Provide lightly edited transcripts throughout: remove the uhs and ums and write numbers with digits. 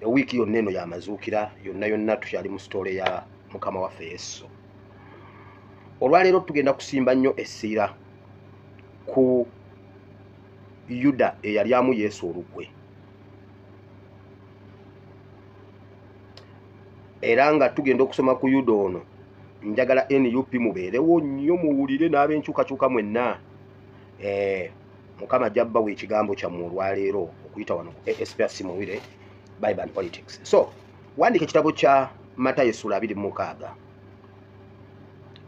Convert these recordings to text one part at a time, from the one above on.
Ewiiki yonna eno yamazuukira, yonna yonna tukyali mu sitole ya Mukama waffe Yesu. Olwaleero tugenda kusimba nnyo essira ku Yuda eyalyamu Yesu olukwe, era nga tugenda okusoma ku Yuda ono. Njagala NUP mubeerewo nnyo, muwulire n'ab'enkyukakyuka mwenna. Mukama ajja bbawa ekigambo kyammwe olwaleero okuyita wano ku ASPC Muwire Bible and Politics. So wandika ekitabo kya Matayo essula 26.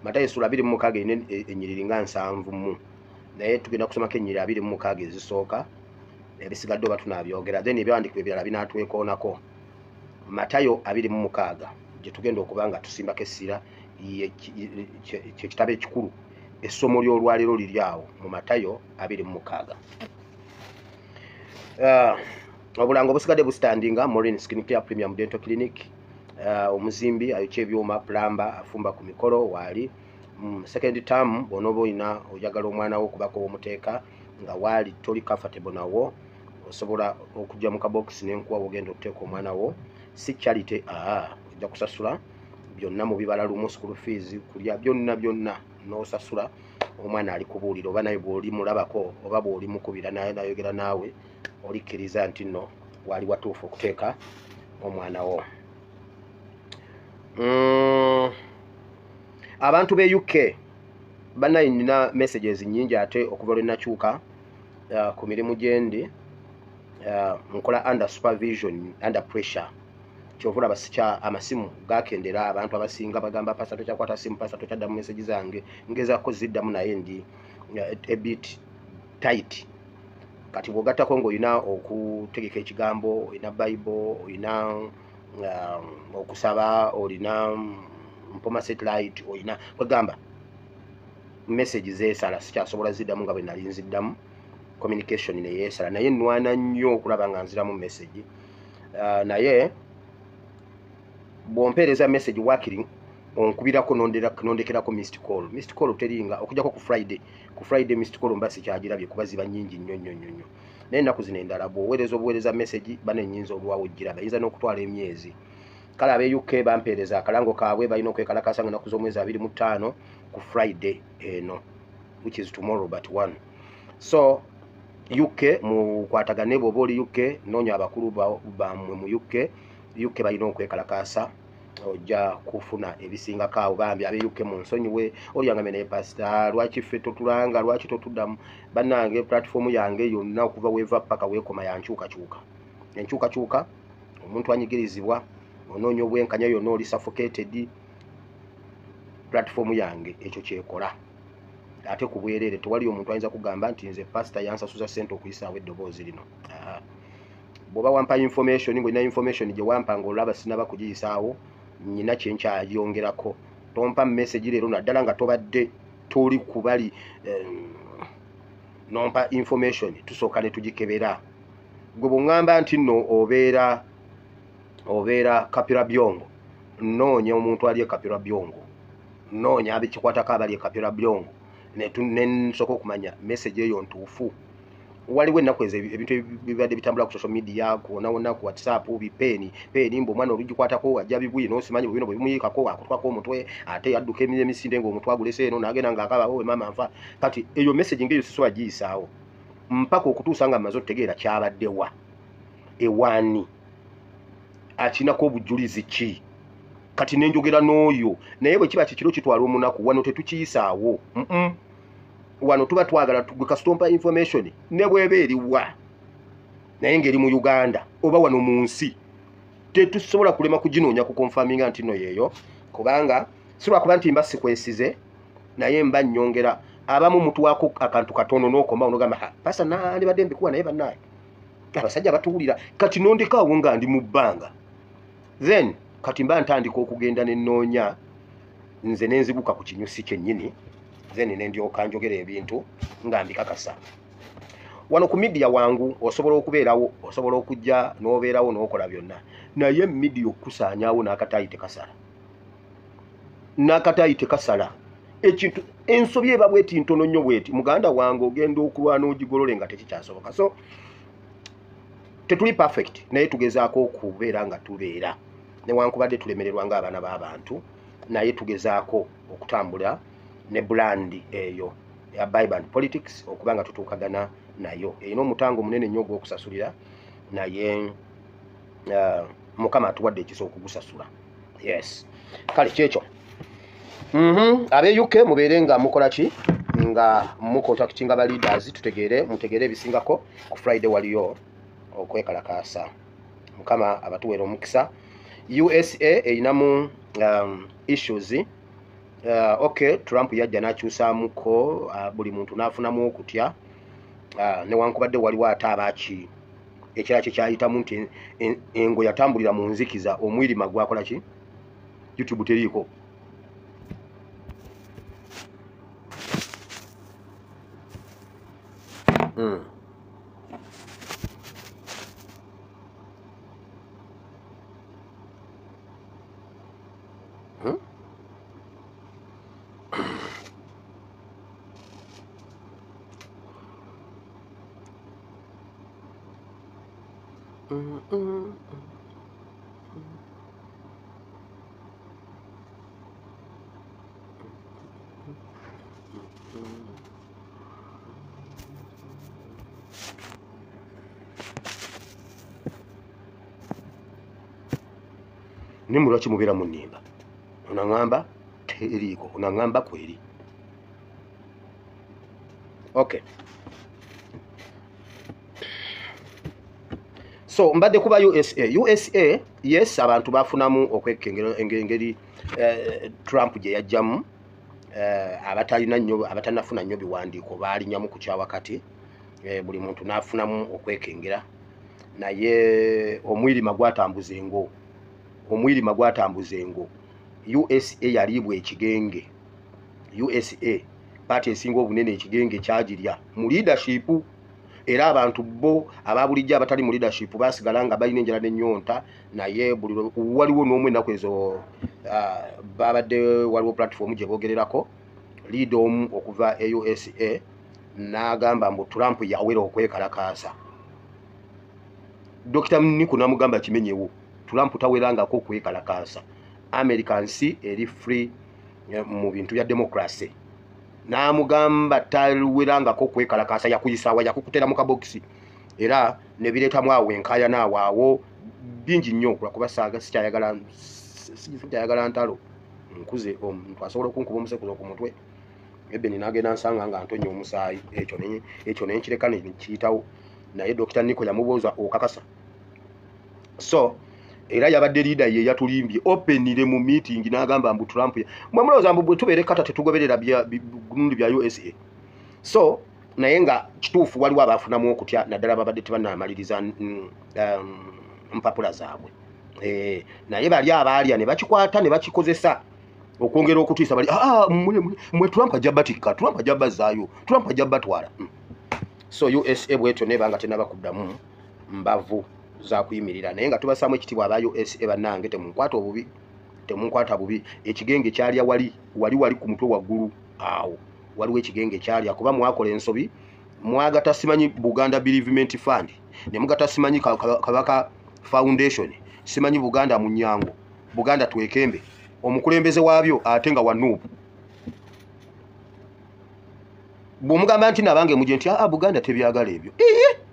Matayo essula 26 erina ennyiriri nga 70, naye tugenda kusomako ennyiriri 26 ezisooka, ebisigadde oba tunaabyogera, then ebyawandiikibwa ebirala binaatwekoonako. Matayo 26 gye tugenda okuba nga tusimbako essira, kye kitabo ekikulu. Essomo ly'olwaleero liri awo mu Matayo 26. Obulango busigadde bustandinga. Maureen Skin Care Premium Dental Clinic, omuzimbi ayokya ebyuma, plumber, afumba ku mikolo waali. Second term bw'onooba olina oyagala omwana wo okubako omuteeka nga waali toli comfortable nawo, osobola okujja mu kabokisi n'enkuwa wogenda okuteeka omwana wo. Si charity, ojja kusasula byonna mu bibala lumu, school fees, kulya, byonna byonna n'osasula. Omwana ali kubuulira oba naye bw'oli mulabako oba bw'oli mukubira naye nayogera naawe, olikkiriza nti nno wali watuufu okuteeka omwana wo. Abantu b'e UK bannaye, nina messages nnyingi, ate okuva lwe nakyuka ku mirimu gye ndi, nkola under supervision, under pressure. Kyova olaba sikya amasimu gakendera. Abantu abasinga bagamba, "Pastor, tokyakwata simu, pastor, tokyaddamu message zange." Ngezaako ziddamu, naye ndi a bit tight. Kati bw'ogattako ng'olina okutegeka ekigambo, olina Bible, olina okusaba, olina Mpoma Satellite, olina kwegamba message zeesala, sikyasobola ziddamu nga bwe nali nziddamu. Communication neyeesala, naye nwana nnyo okulaba nga nziramu message. Naye bw'ompeereza message, wakiri onkubirako nondekerako missed call. Missed call teringa okujjako ku Friday. Ku Friday missed call mba sikyagirabye kuba ziba nnyingi nnyo nnyo nnyo nnyo. Naye ennaku zino endala bw'oweereza obuweereza message, bana ennyinza olwawo ogiraba, eyinza n'okutwala emyezi. Kale ab'e UK bampeereza akalango kaabwe, balina okwekalakasa nga ennaku z'omwezi 25 ku Friday eno, which is tomorrow but one. So UK mukwatagane, bw'oba oli UK, noonya abakulu bammwe mu UK. UK balina okwekalakasa, ojja kufuna ebisingako awo. Bambi ab'e UK mu nsonyiwe, olyangambe, "Naye pasita, lwaki ffe totulanga? Lwaki totuddamu?" Bannange, platform yange yonna okuva weeva paka weekoma yankyukakyuka, enkyukakyuka. Omuntu anyigirizibwa, onoonya obwenkanya, yonna oli suffocated, platform yange ekyo kyekola, ate ku bwereere. Tewali omuntu ayinza kugamba nti nze pasita yansasuza ssente okuyisaawo eddoboozi lino. Bw'oba wampa information, ng'olina information gye wampa ng'olaba sinaba kugiyisaawo, nyina kyenkyayongerako. Tompa message leero, naddala nga tobadde toli kubali, nompa information, tusooka ne tugikebera. Gwe bw'oŋŋamba nti nno obeera Kapira Byongo, noonya omuntu ali e Kapira Byongo, noonya abekikwatako abali e Kapira Byongo, ne nsooka okumanya message eyo ntuufu. Waliwo ennaku ezo ebintu ebibadde bitambula ku social media kwona wonna, ku WhatsApp, bipeeni peeni, mbu omwana olugikwatako ajja bibwi, nosimanyi bwebino bwe bimuyiikako, akutwako omutwe, ate adduka emisinde ng'omutwe agulese eno, n'agenda ng'akaba, "Owe maama, nfa." Kati eyo message ng'eyo sisobola giyisaawo mpaka okutuusa nga mmaze otutegeera kyabaddewa, ewaani, akinako obujulizi ki. Kati nenjogera n'oyo, naye bwe kiba kikiro kitwala omunaku, wano tetukiyisaawo. Wano tuba twagala gwe kasita information ne bweba eriwa, naye ng'eri mu Uganda oba wano mu nsi, tetusobola kulema kuginoonya kuconfirminga nti no yeeyo, kubanga si lwakuba nti mba sikwesize, naye mba nnyongera. Abamu mutuwaako akantu katono n'okoma onogamba, "Ha, pasa, nandibadde mbikuwa, naye bannaaye abasajja batuwulira." Kati nondekaawo nga ndi mu bbanga, then kati mba ntandika okugenda nenoonya nze nenziguka ku kinyusi kyennyini, then nendyoka njogera ebintu nga mbikakasa. Wano ku media wangu osobola okubeerawo, osobola okujja n'obeerawo n'okola byonna, naye media okukusaanyaawo n'akataayi tekasala, n'akataayi tekasala. Ekintu ensobi eba bweti ntono nnyo bweti, muganda wange, ogenda okulwana ogigolole nga tekikyasoboka. So Tetuli perfect, naye tugezaako okubeera nga tubeera, newankubadde tulemererwa ng'abaana b'abantu, naye tugezaako okutambula ne brand eyo ya Bible and Politics, okuba nga tutuukagana nayo. Erina omutango munene nnyo ogw'okusasulira, naye Mukama atuwadde ekisa okugusasula. Yes, kale kyekyo. Abe UK mubeere nga mukola ki, nga mucontactinga ba leaders, tutegeere, mutegeere ebisingako. Ku Friday waliyo okwekalakaasa. Mukama abatuweera omukisa. USA erinamu issues. Okay, Trump yajja n'akyusaamuko, buli muntu n'afunamu okutya, newankubadde waliwo ate abaaki ekirala kye kyayitamu nti engo yatambulira mu nzikiza, omwirima gwakola ki. YouTube teriiko. Hmm? Nimwe lwaki mubeera mu nnimba? Onaŋŋamba teriiko, onaŋŋamba kweri. Okay, so mbadde kuba USA. USA, yes, abantu bafunamu okwekengera engeri Trump gye yajjamu. Abatalina nnyo, abatanafuna nnyo biwandiiko baalinyamu ku kyawakati, buli muntu n'afunamu okwekengera, naye omwirima gwatambuza engo, omwirima gwatambuza engo. USA yaliibwa ekigenge. USA paati esinga obunene, ekigenge kyagirya mu leadership, era abantu bo aba bulijjo abatali mu leadership basigala nga balina enjala n'ennyonta. Naye buli waliwo n'omu ennaku ezo, babadde waliwo platform gye boogererako, leader omu okuva e USA n'agamba mbu Trump yawera okwekalakaasa. Dr Niku namugamba kimenyewo, Trump tawerangako okwekalakaasa. America nsi eri free mu bintu bya democracy. N'amugamba tawerangako okwekalakaasa, yakuyisaawa, yakukutera mu kabokisi, era ne bireetamu awo enkaayana awo awo bingi nnyo, lwakuba saaga sikyayagala ntalo. Nkuze, omuntu asobola okunkuba omusekuzo ku mutwe ebeni n'agenda nsanga nga ntonya omusaayi. Ekyo nenkireka nekiyitawo. Naye Dr Nico yamubuuza, okakasa? So era yabadde leader ye yatulimbye openire mu meeting n'agamba mbu Trump, mwe mulowooza mbu bwe tubeere kata tetugoberera gundi bya USA. So naye nga kituufu waliwo abaafunamu okutya, naddala babadde tebanaamaliriza mpapula zaabwe. Naye bali abaalya ne bakikwata ne bakikozesa okwongera okutiisa bali, ah, mwe Trump ajja batikka, Trump ajja bazzaayo, Trump ajja batwala. So USA bwetyo neba nga tenaba kuddamu mbavu za kuyimirira, naye nga tubasaamu ekitiibwa aba USA. Bannange, temunkwata obubi, temunkwata bubi. Ekigenge kyalya wali wali wali ku mutwe waggulu awo waliwo ekigenge kyalya, kuba mwakola ensobi, mwagata simanyi Buganda Bereavement Fund, ne mugata simanyi Kabaka Foundation, simanyi Buganda Munyango, Buganda Twekembe, omukulembeze waabyo ate nga wa NUP. Bw'omugamba nti nabange muje nti aa Buganda tebyagala ebyo, iye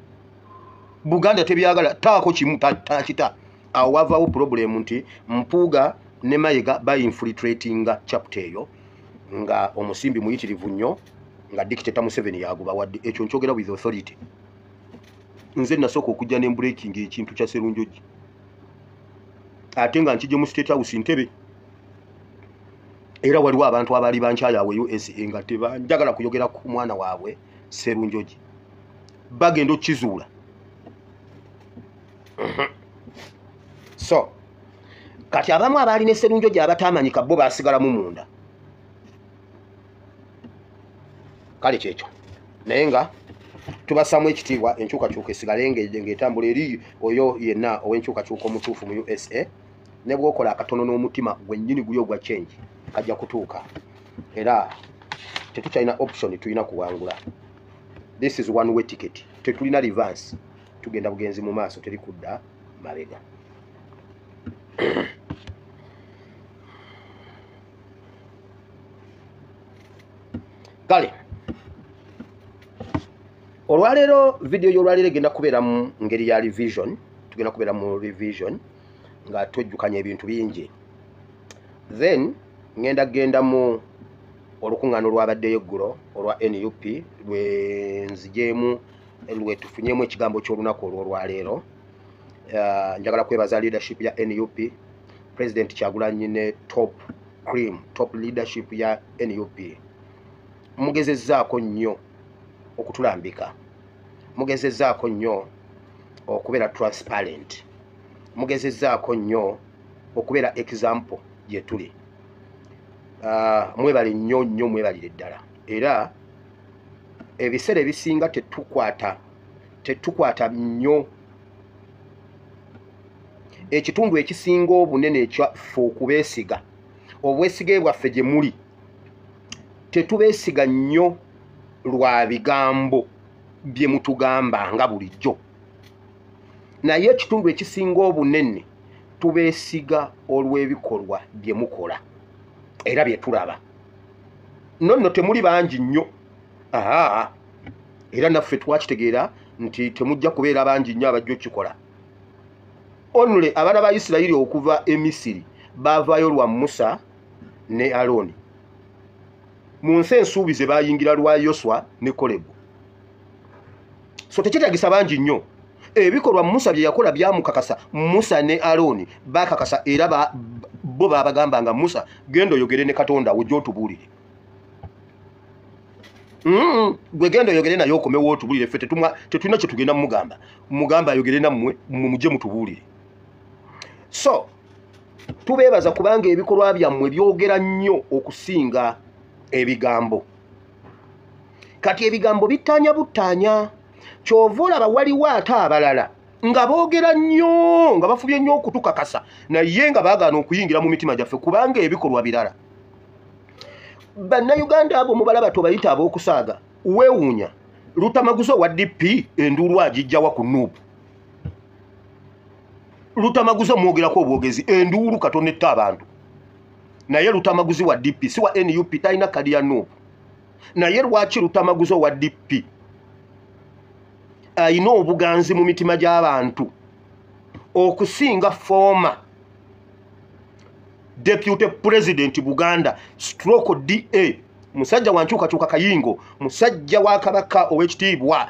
Buganda tebyagala, taako kimu takita. Awo wavaawo problem nti Mpuuga ne Mayiga bainfiltratinga chapter eyo nga omusimbi muyitirivu nnyo, nga dictator Museveni yagubawadde. Ekyo nkyogera with authority. Nze nasooka okujja ne breaking ekintu kya Serunjogi, ate nga nkijje mu State House Ntebe. Era waliwo abantu abaali bankyayawe USA nga tebanjagala kuyogera ku mwana waabwe Serunjogi, bagenda okukizuula. So kati abamu abaali ne Serunjogi abatamanyika bo basigalamu munda. Kale kyekyo, naye nga tubasaamu ekitiibwa. Enkyukakyuka esigale ng'etambula eri oyo yenna ow'enkyukakyuka omutuufu mu USA, ne bw'okola akatono n'omutima gwennyini guli ogwa change, kajja kutuuka. Era tetukyalina option, tulina kuwangula. This is one way ticket, tetulina reverse. Tugenda bugenzi mu maaso, teri kudda mabega. Kale olwaleero, vidiyo y'olwaleero egenda kubeera mu ngeri ya revision. Tugenda kubeera mu revision nga twejjukanya ebintu bingi. Then ngenda genda mu olukuŋŋaana olwabaddeyo eggulo olwa NUP, lwe nzigyemu, lwe tufunyemu ekigambo ky'olunaku olw'olwaleero. Njagala kwebaza leadership ya NUP, President Kyagulanyi ne top cream, top leadership ya NUP. Mugezezzaako nnyo okutulambika, mugezezzaako nnyo okubeera transparent, mugezezzaako nnyo okubeera example gye tuli. Mwebale nnyo nnyo, mwebalire ddala. Era ebiseera ebisinga tetukwata nnyo ekitundu ekisinga obunene ekyaffe okubeesiga. Obwesige bwaffe gye muli tetubeesiga nnyo lwa bigambo bye mutugamba nga bulijjo, naye ekitundu ekisinga obunene tubeesiga olw'ebikolwa bye mukola era bye tulaba. No nno temuli bangi nnyo. Aa, era naffe twakitegeera nti temujja kubeera bangi nnyo abajja okukikola. Onule abaana ba Isirayiri okuva e Misiri baavaayo lwa Musa ne Alooni. Mu nsi ensuubize bayingira lwa Yoswa ne Kolebu. So tekyetagisa bangi nnyo. Ebikolwa Musa bye yakola byamukakasa. Musa ne Alooni bakakasa, era bo babagamba nga Musa, genda oyogere ne Katonda ojja otubuulire. Gwe genda oyogere naye okomewo otubuulire. Ffe tetulina kye tugenda mugamba. Mugamba ayogere nammwe, mumujje mutubuulire. So tubeebaza kubanga ebikolwa byammwe byogera nnyo okusinga ebigambo. Kati ebigambo bittaanya buttaanya. Kyova olaba waliwo ate abalala nga boogera nnyo, nga bafubye nnyo okutukakasa, naye nga baagaana okuyingira mu mitima gyaffe kubanga ebikolwa birala. Bannayuganda abo mubalaba, tobayita ab'okusaaga. Weewuunya Lutamaguzi owa DP enduulu agijjawa ku NUP? Lutamaguzi omwogerako obwogezi, enduulu katono etta abantu. Naye Lutamaguzi wa DP, si wa NUP, talina kadi ya NUP. Naye lwaki Lutamaguzi owa DP ayina obuganzi mu mitima gy'abantu okusinga former deputy president Buganda stroke da, musajja wa nkyukakyuka Kayingo, musajja wa Kabaka ow'ekitiibwa?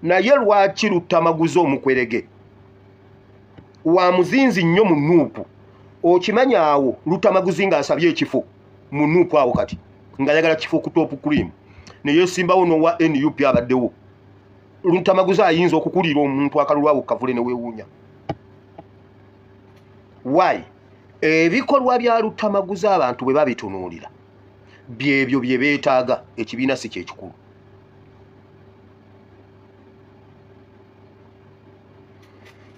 Naye lwaki Lutamaguzi omukwerege wa muzinzi nnyo mu NUP? Okimanya awo Lutamaguzi ng'asabye ekifo mu NUP awo kati ng'ayagala kifo ku top cream, neyesimbawo n'owa NUP abaddewo. Lutamaguzi ayinza okukulira omuntu akalulu awo kavule ne weewuunya why. Ebikolwa bya Lutamaguzi abantu bwe babitunuulira, byebyo bye beetaaga. Ekibiina si kyekikulu.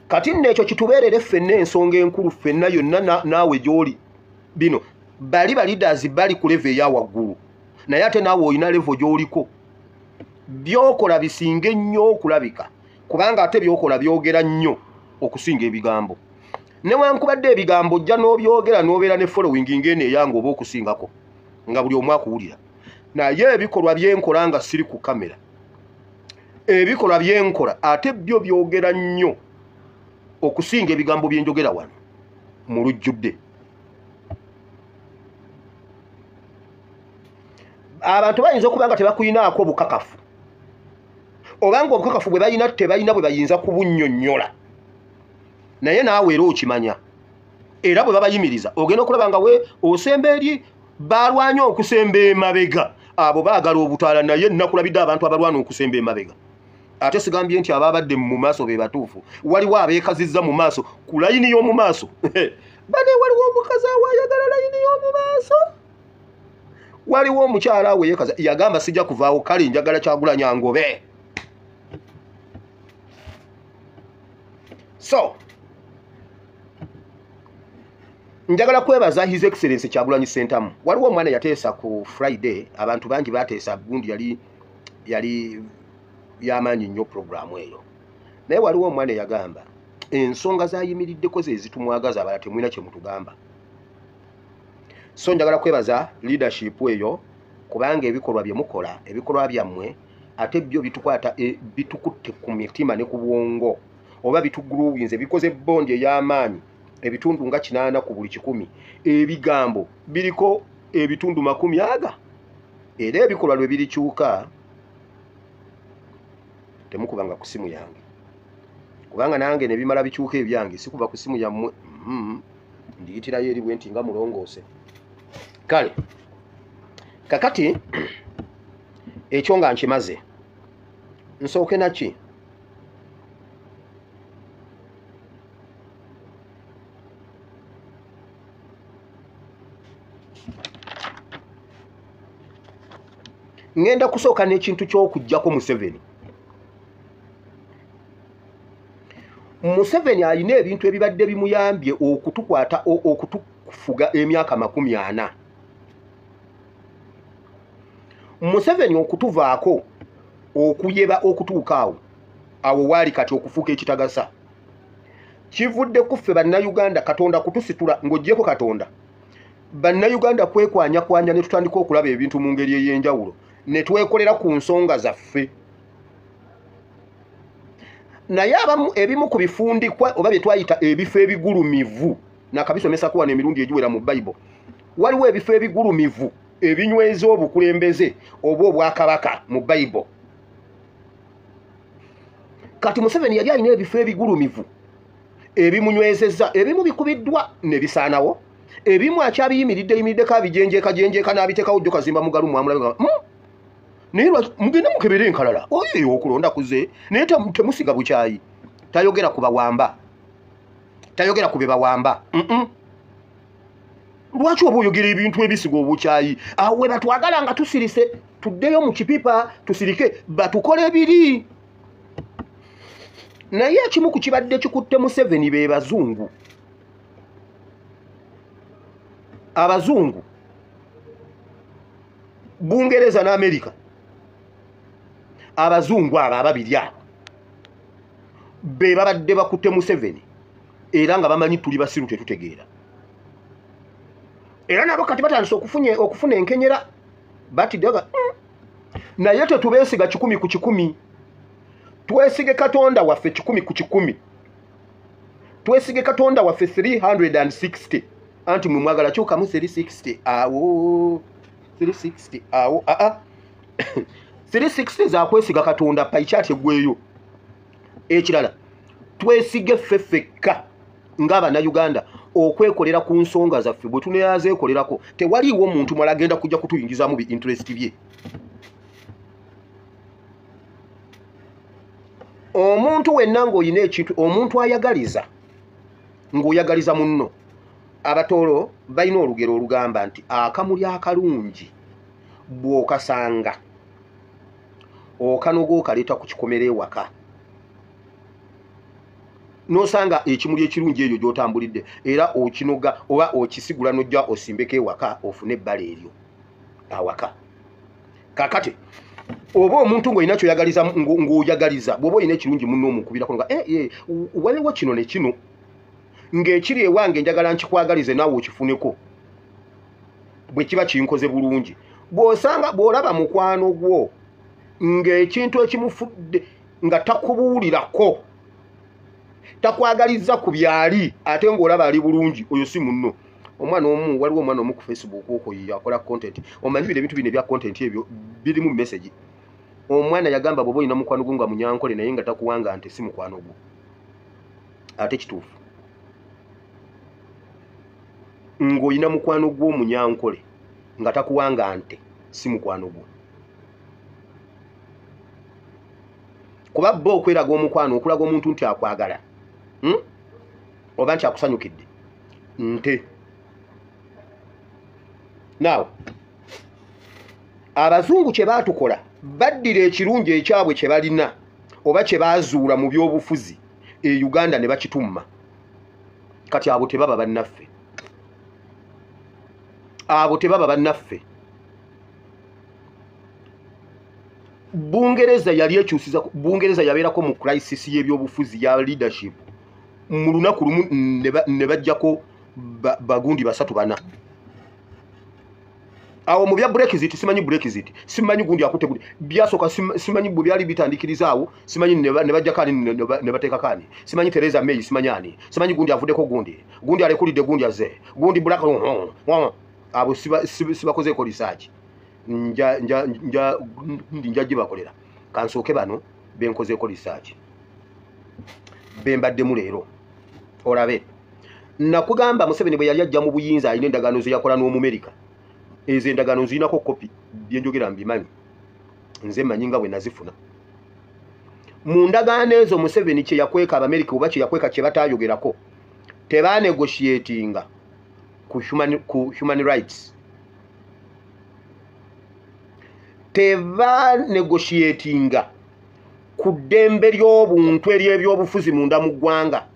Kati nno ekyo kitubeerere ffenna ensonga enkulu ffenna yonna naawe gy'oli. Bino bali ba leaders bali ku level eya waggulu, naye ate naawe olina level gy'oliko. Byokola bisinge nnyo okulabika, kubanga ate byokola byogera nnyo okusinga ebigambo. Newankubadde ebigambo ojja n'obyogera n'obeera ne following ng'eno eyange oba okusingako, nga buli omu akuwulira, naye ebikolwa byenkola nga siri ku kamera, ebikolwa byenkola ate byo byogera nnyo okusinga ebigambo byenjogera wano mu lujjudde. Abantu bayinza okuba nga tebakuyinaako bukakafu, obanga obukakafu bwe balina tebalina bwe bayinza kubunnyonnyola, naye naawe era okimanya. Era bwe babayimiriza ogenda okulaba nga we osemba eri balwanye okusemba emabega. Abo baagala obutaala, naye nakulabidde abantu abalwana okusemba emabega. Ate sigambye nti ababadde mu maaso be batuufu. Waliwo abeekazizza mu maaso ku layini y'omu maaso. Bane, waliwo omukazi awo ayagala layini y'omu maaso. Waliwo omukyala awo yeekaza, yagamba sijja kuvaawo, kale njagala Kyagulanyi angobe. So njagala kwebaza His Excellence Kyagulanyi Sentamu. Waliwo omwana yateesa ku Friday, abantu bangi bateesa gundi, yali yamaanyi nnyo programu eyo. Naye waliwo omwana eyagamba ensonga zayimiriddeko ze zitumwagaza, abalala temulina kye mutugamba. So njagala kwebaza leadership eyo, kubanga ebikolwa bye mukola, ebikolwa byammwe ate byo bitukwata, bitukutte ku mitima ne ku bwongo, oba bituguluwinze, bikoze bondi ey'amaanyi, ebitundu nga 8 ku buli 100, ebigambo biriko ebitundu 20, era ebikolwa lwe birikyuka. Temukubanga ku simu yange, kubanga nange ne bimala bikyuka ebyange, sikuba ku simu yammwe. Ndiyitirayo eri bwe nti nga mulongoose. Kale kakati ekyo nga nkimaze, nsooke naki? Ngenda kusooka n'ekintu ky'okuggyako Museveni. Museveni alina ebintu ebibadde bimuyambye okutukwata, okutufuga emyaka 40. Museveni okutuvaako, okuyeba okutuuka awo, awo waali kati okufuuka ekitagasa, kivudde ku ffe Bannayuganda. Katonda kutusitula, ng'oggyeko Katonda, Bannayuganda kwekwanyakwanya ne tutandika okulaba ebintu mu ngeri ey'enjawulo, ne twekolera ku nsonga zaffe. Naye abamu ebimu ku bifundikwa oba bye twayita ebifo ebigulumivu, nakabisomesa kuwano emirundi egiwera mu Bayibuli, waliwo ebifo ebigulumivu ebinyweza obukulembeze oba obwakabaka mu Bayibuli. Kati Museveni yali alina ebifo ebigulumivu ebimunywezezza, ebimu bikubiddwa ne bisaanawo, ebimu akyabiyimiridde yimiriddeko abijenjeeka n'abiteekawo jjo kazimba mugalu mwamulabe nga naye mugende mukebere enkalala, oyo okulonda kuze, naye temusiga bukyayi. Tayogera ku bawamba, tayogera ku be bawamba. Lwaki oba oyogera ebintu ebisiga obukyayi? Awo we batwagala nga tusirise, tuddeyo mu kipipa tusirike, batukole biri. Naye ekimu ku kibadde kikutte Museveni be bazungu. Abazungu Bungereza ne Amerika, abazungu abo ababiri abo be babadde bakutte Museveni, era nga bamanyi tuli basiru tetutegeera. Era nabo kati batandise okufuna enkenyera, batidde nga naye tetubeesiga 100 ku 100. Twesige Katonda waffe 100 ku 100, twesige Katonda waffe 360. Anti mwe mwagala kyukamu 360 awo, 360 awo, aa 360 zakwesiga Katonda payikyati eggweyo. Ekirala, twesige ffe ffekka ng'Abannayuganda okwekolera ku nsonga zaffe. Bwe tuneeyazeekolerako, tewaliiwo muntu mulala agenda kujja kutuyingizaamu bi interest bye. Omuntu wenna ng'olina ekintu, omuntu ayagaliza ng'oyagaliza munno. Abatoolo balina olugero olugamba nti akamuli akalungi bw'okasanga okanoga okaleeta ku kikomera ewaka, n'osanga ekimuli ekirungi eyo gy'otambulidde, era okinoga oba okisigula n'ojja osimbeko ewaka ofune ebbala eryo awaka. Kakati oba omuntu ng'olina ky'oyagaliza, ng'oyagaliza, bw'oba olina ekirungi munno omukubirako nga waliwo kino ne kino, ng'ekiri ewange njagala nkikwagalize naawe okifuneko, bwe kiba kinkoze bulungi. Bw'osanga bw'olaba mukwano gwo ng'ekintu ekimufudde nga takubuulirako, takwagaliza ku byali, ate ng'olaba ali bulungi, oyo si munno. Omwana omu, waliwo omwana omu ku Facebook okwo akola content, omanyi bino ebintu bino ebya content ebyo birimu message. Omwana yagamba bw'oba olina mukwano gwo nga munyankole naye nga takuwanga nti si mukwano gwo, ate kituufu. Ng'olina mukwano gwo omunyankole nga takuwanga nte, si mukwano gwo. Kuba bo okweraga omukwano, okulaga omuntu nti akwagala, oba nti akusanyukidde, nte. Now abazungu kye baatukola, baddira ekirungi ekyabwe kye balina oba kye baazuula mu byobufuzi e Uganda ne bakitumma. Kati abo tebaba bannaffe, abo tebaba bannaffe. Bungereza yali ekyusiza. Bungereza yabeerako mu crisis y'ebyobufuzi ya leadership mu lunaku lumu ne bajjako bagundi basatu bana awo mu bya Brexit. Simanyi Brexit, simanyi gundi akutte gundi byasooka, simanyi bwe byali bitandikiriza awo, simanyi ne bajjako ani ne bateekako ani, simanyi Theresa May, simanyi ani, simanyi gundi avuddeko, gundi gundi alekulidde, gundi azze, gundi black. Abo sibakozeeko research, nja gibakolera. Kansooke bano benkozeeko research bembaddemu leero olabe. Nakugamba Museveni bwe yali ajja mu buyinza alina endagaano ze yakola n'Omumerika. Ezo endagaano nzirinako kopi, byenjogera mbimanyi, nze mmanyi nga bwe nazifuna. Mu ndagaano ezo Museveni kye yakweka Abamerika oba kye yakweka kye bataayogerako, tebanegotiatinga ku human rights, tebanegotiatinga ku ddembe ly'obuntu ery'ebyobufuzi munda mu ggwanga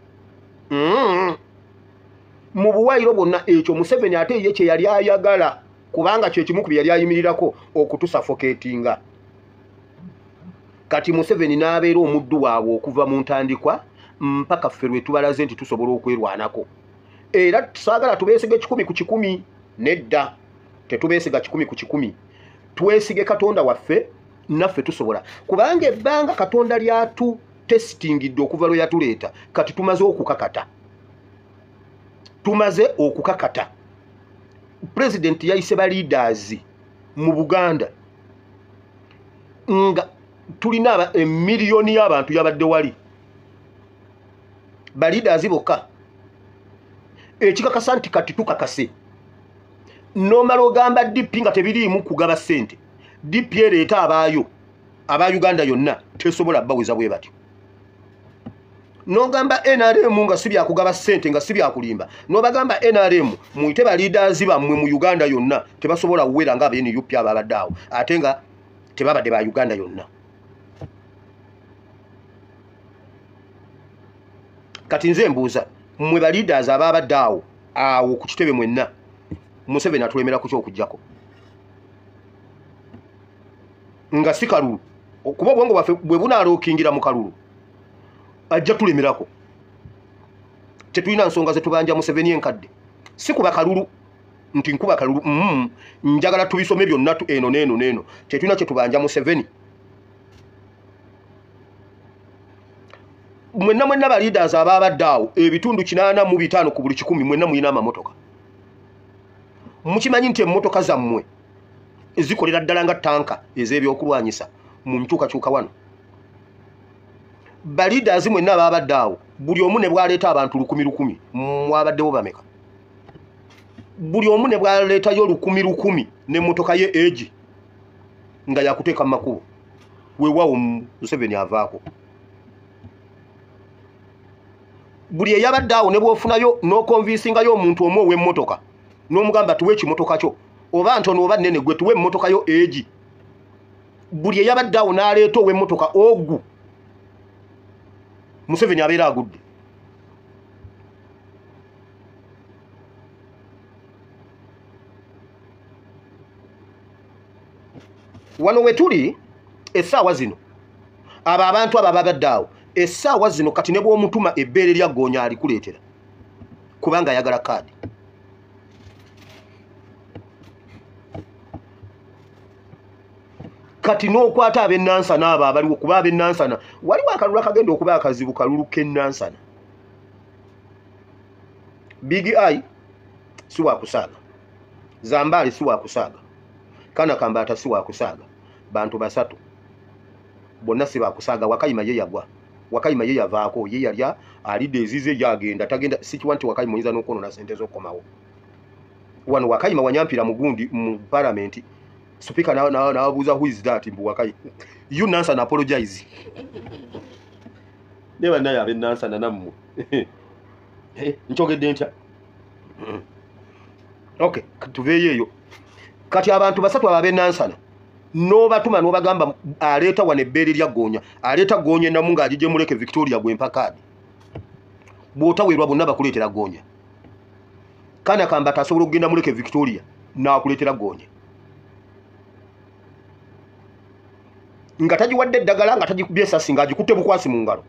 mu buwayiro bwonna. Ekyo Museveni ate ye kye yali ayagala, kubanga kye kimu ku bye yali ayimirirako okutusuffocatinga. Kati Museveni n'abeera omuddu waabwe okuva mu ntandikwa mpaka ffe lwe tubalaze nti tusobola okwerwanako. Era saagala tubeesige 100%, nedda, tetubeesiga 100%. Twesige Katonda waffe, naffe tusobola, kubanga ebbanga Katonda lyatu testingidde okuva lwe yatuleeta kati tumaze okukakata, tumaze okukakata. Pulezidenti yayise ba leaders mu Buganda nga tulina emiliyoni y'abantu yabadde wali ba leaders bokka, ekikakasa nti kati tukakase. Nomala ogamba DP nga tebiriimu kugaba ssente, DP ereeta abaayo aba Uganda yonna tesobola baweza bwe batyo. Nogamba NRM nga si byakugaba ssente, nga si byakulimba, nobagamba NRM muyite ba leaders bammwe mu Uganda yonna, tebasobola kuwera nga aba NUP ababadde awo, ate nga tebabadde ba Uganda yonna. Kati nze mbuuza mmwe ba leaders ababadde awo awo ku kitebe mwenna, Museveni atulemera ku kyokujjako nga si kalulu? Kuba obwongo bwaffe bwe bunaalookingira mu kalulu ajja tulemerako. Tetulina nsonga zetubanja Museveni enkadde, si kuba kalulu nti nkuba kalulu, njagala tubisome byonna eno neeno neeno. Tetulina kyetubanja Museveni. Mwenna mwenna ba leaders ababadde awo, ebitundu 85 ku buli 100 mwenna mulina amamotoka. Mukimanyi nti emmotoka zammwe zikolera ddala nga tanka ez'ebyokulwanyisa mu nkyukakyuka wano. Ba leaders mwenna ababadde awo, buli omu ne bwaleeta abantu 1,000 1,000, mwabaddewo bameka? Buli omu ne bwaleetayo 1,000 1,000 n'emmotoka ye egi nga yakuteeka mu makubo, weewaawo Museveni avaako. Buli eyabadde awo ne bw'ofunayo n'okonvinsingayo omuntu omu ow'emmotoka n'omugamba tuwe ekimotoka kyo, oba ntono oba nnene, gwe tuwe emmotoka yo egi, buli eyabadde awo n'aleeta ow'emmotoka ogu, Museveni abeera agudde. Wano we tuli essaawa zino, abo abantu abo ababadde awo essaawa zino kati ne bw'omutuma ebbeere lya ggoonya alikuleetera, kubanga ayagala kaadi. Kati n'okwata ab'ennansana abo abaliwo, kuba ab'ennansana waliwo akalulu akagenda okuba akazibu, kalulu k'ennansana. Big Eye si wakusaaga, Zambaali si wakusaaga, Kana Kambaata si wakusaaga, bantu basatu bonna si bakusaaga. Wakayima ye yagwa, Wakayima ye yavaako, ye yalya alidde ezize yagenda tagenda. Sikiwa nti Wakayima oyinza n'okwonona sente z'okukomawo wano. Wakayima wanyampira mugundi mu palamenti, speaker n'ababuuza who is that, mbu Wakayima. You Nansana apologize ne bannaye ab'e Nansana nammwe nkyogedde ntya? Okay, tuveeyo eyo. Kati abantu basatu abo ab'e Nansana n'obatuma n'obagamba aleeta wano ebbeere lya ggoonya, aleeta ggoonya ennamu ng'agigye muleke Victoria gwempa kaadi, bw'otaweerwa bonna bakuleetera ggoonya. Kana Kambata asobola okugenda muleke Victoria n'akuleetera ggoonya. Nga tagiwadde eddagala, nga tagikubye essasi, ng'agikutte bukwasi mu ngalo.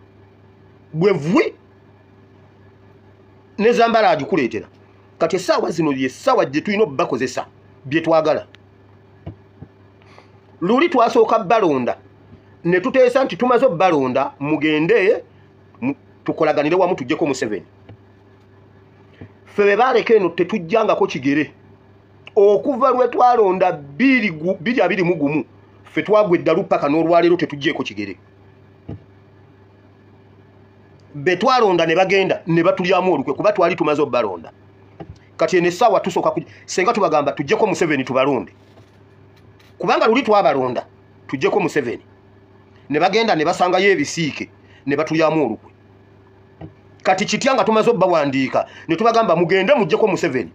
Bwe vwi ne Zambala agikuleetera. Kati essaawa zino ye ssaawa gye tulina obbakozesa bye twagala. Luli twasooka balonda ne tuteesa nti tumaze obbalonda, mugende tukolaganire wamu tuggyeko Museveni. Ffe be baaleka eno tetujjangako kigere. Okuva lwe twalonda 2021 ffe twagwa eddalu paka n'olwaleero tetuggyeko kigere. Be twalonda ne bagenda ne batulyamu olukwe kuba twali tumaze obbalonda. Kati eno essaawa tusooka senga tubagamba tuggyeko Museveni tubalonde. Kubanga luli twabalonda tuggyeko Museveni. Ne bagenda ne basangayo ebisiike ne batulyamu olukwe. Kati kitya nga tumaze obbawandiika ne tubagamba mugende muggyeko Museveni,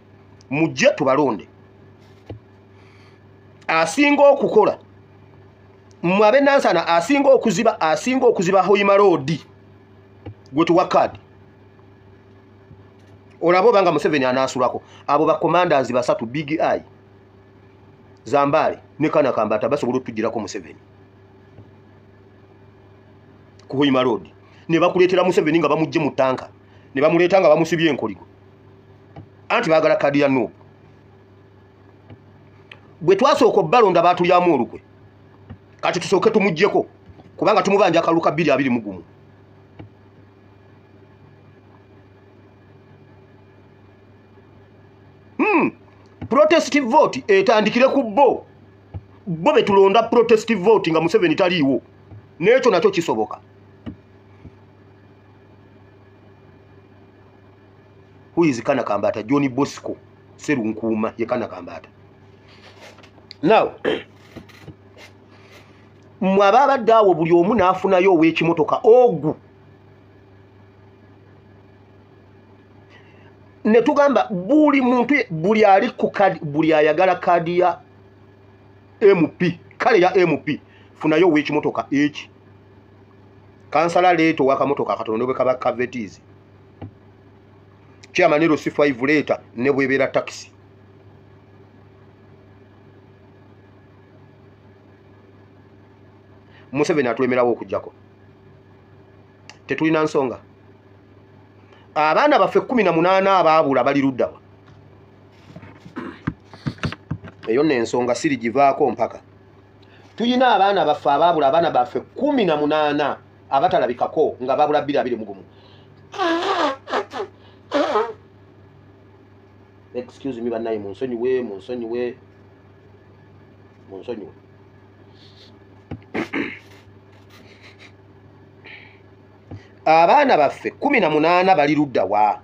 mujje tubalonde. Asinga okukola mmwe ab'e Nansana, asinga okuziba Hoima Road gwe tuwa kaadi. Olaba obanga Museveni anaasulako. Abo ba commanders basatu, Big Eye, Zambale ne Kana Kambata, basobola otugirako Museveni ku Hoima Road. Ne bakuleetera Museveni nga bamuggye mu ttanka, ne bamuleeta nga bamusibye enkoligo, anti baagala kaadi ya Nuupu. Bwe twasooka obbalonda baatulyamu olukwe. Kati tusooke tumuggyeko kubanga tumubanja akalulu ka 2021. Protest vote etandikire ku bo. Bo be tulonda protest vote nga Museveni taliiwo. N'ekyo nakyo kisoboka. Who is Kana Kambata? John Bosco Serunkuuma ye Kana Kambata. Now, mmwe ababadde awo buli omu n'afunayo ow'ekimotoka ogu. Ne tugamba buli muntu, buli ali ku kadi, buli ayagala kaadi ya MP, kale ya MP, funayo ow'ekimotoka eki. Kansala leeta ow'akamotoka akatono ne bwe kaba kavetizi. Chairman LC5 leeta ne bw'ebeera takisi. Museveni atulemerawo okuggyako. Tetulina nsonga. Abaana baffe 18 abaabula bali ludda wa? Eyo nno ensonga sirigivaako mpaka. Tulina abaana baffe abaabula, abaana baffe 18 abatalabikako nga baabula 2021. Excuse me bannaye, munsonyiwe, munsonyiwe, munsonyiwe. Abaana baffe 18 bali ludda wa?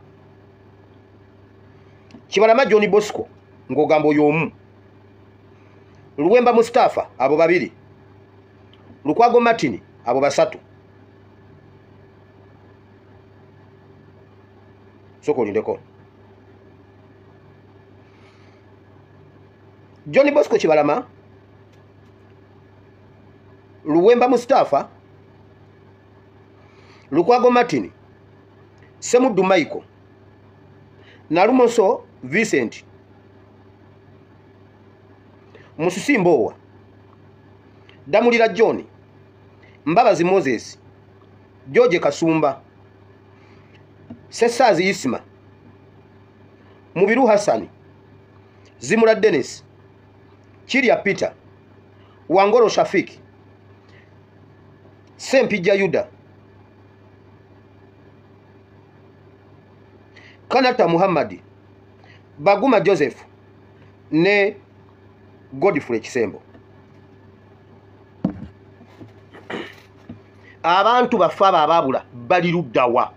Kibalama John Bosco ng'ogamba oyo omu, Luwemba Mustafa abo babiri, Lukwago Martin abo basatu. Sooka olindeko. John Bosco Kibalama, Luwemba Mustafa, Lukwago Martin, Semuddu Michael, Nalumoso Vincent, Musisi Mbowa, Damulira John, Mbabazi Moses, George Kasumba, Sessazi Isma, Mubiru Hassan, Zimura Dennis, Kirya Peter, Wangoro Shafiki, Sempijja Yuda, Kanata Muhammadi, Baguma Joseph ne Godfrey Kisembo. Abantu baffe abo abaabula bali ludda wa?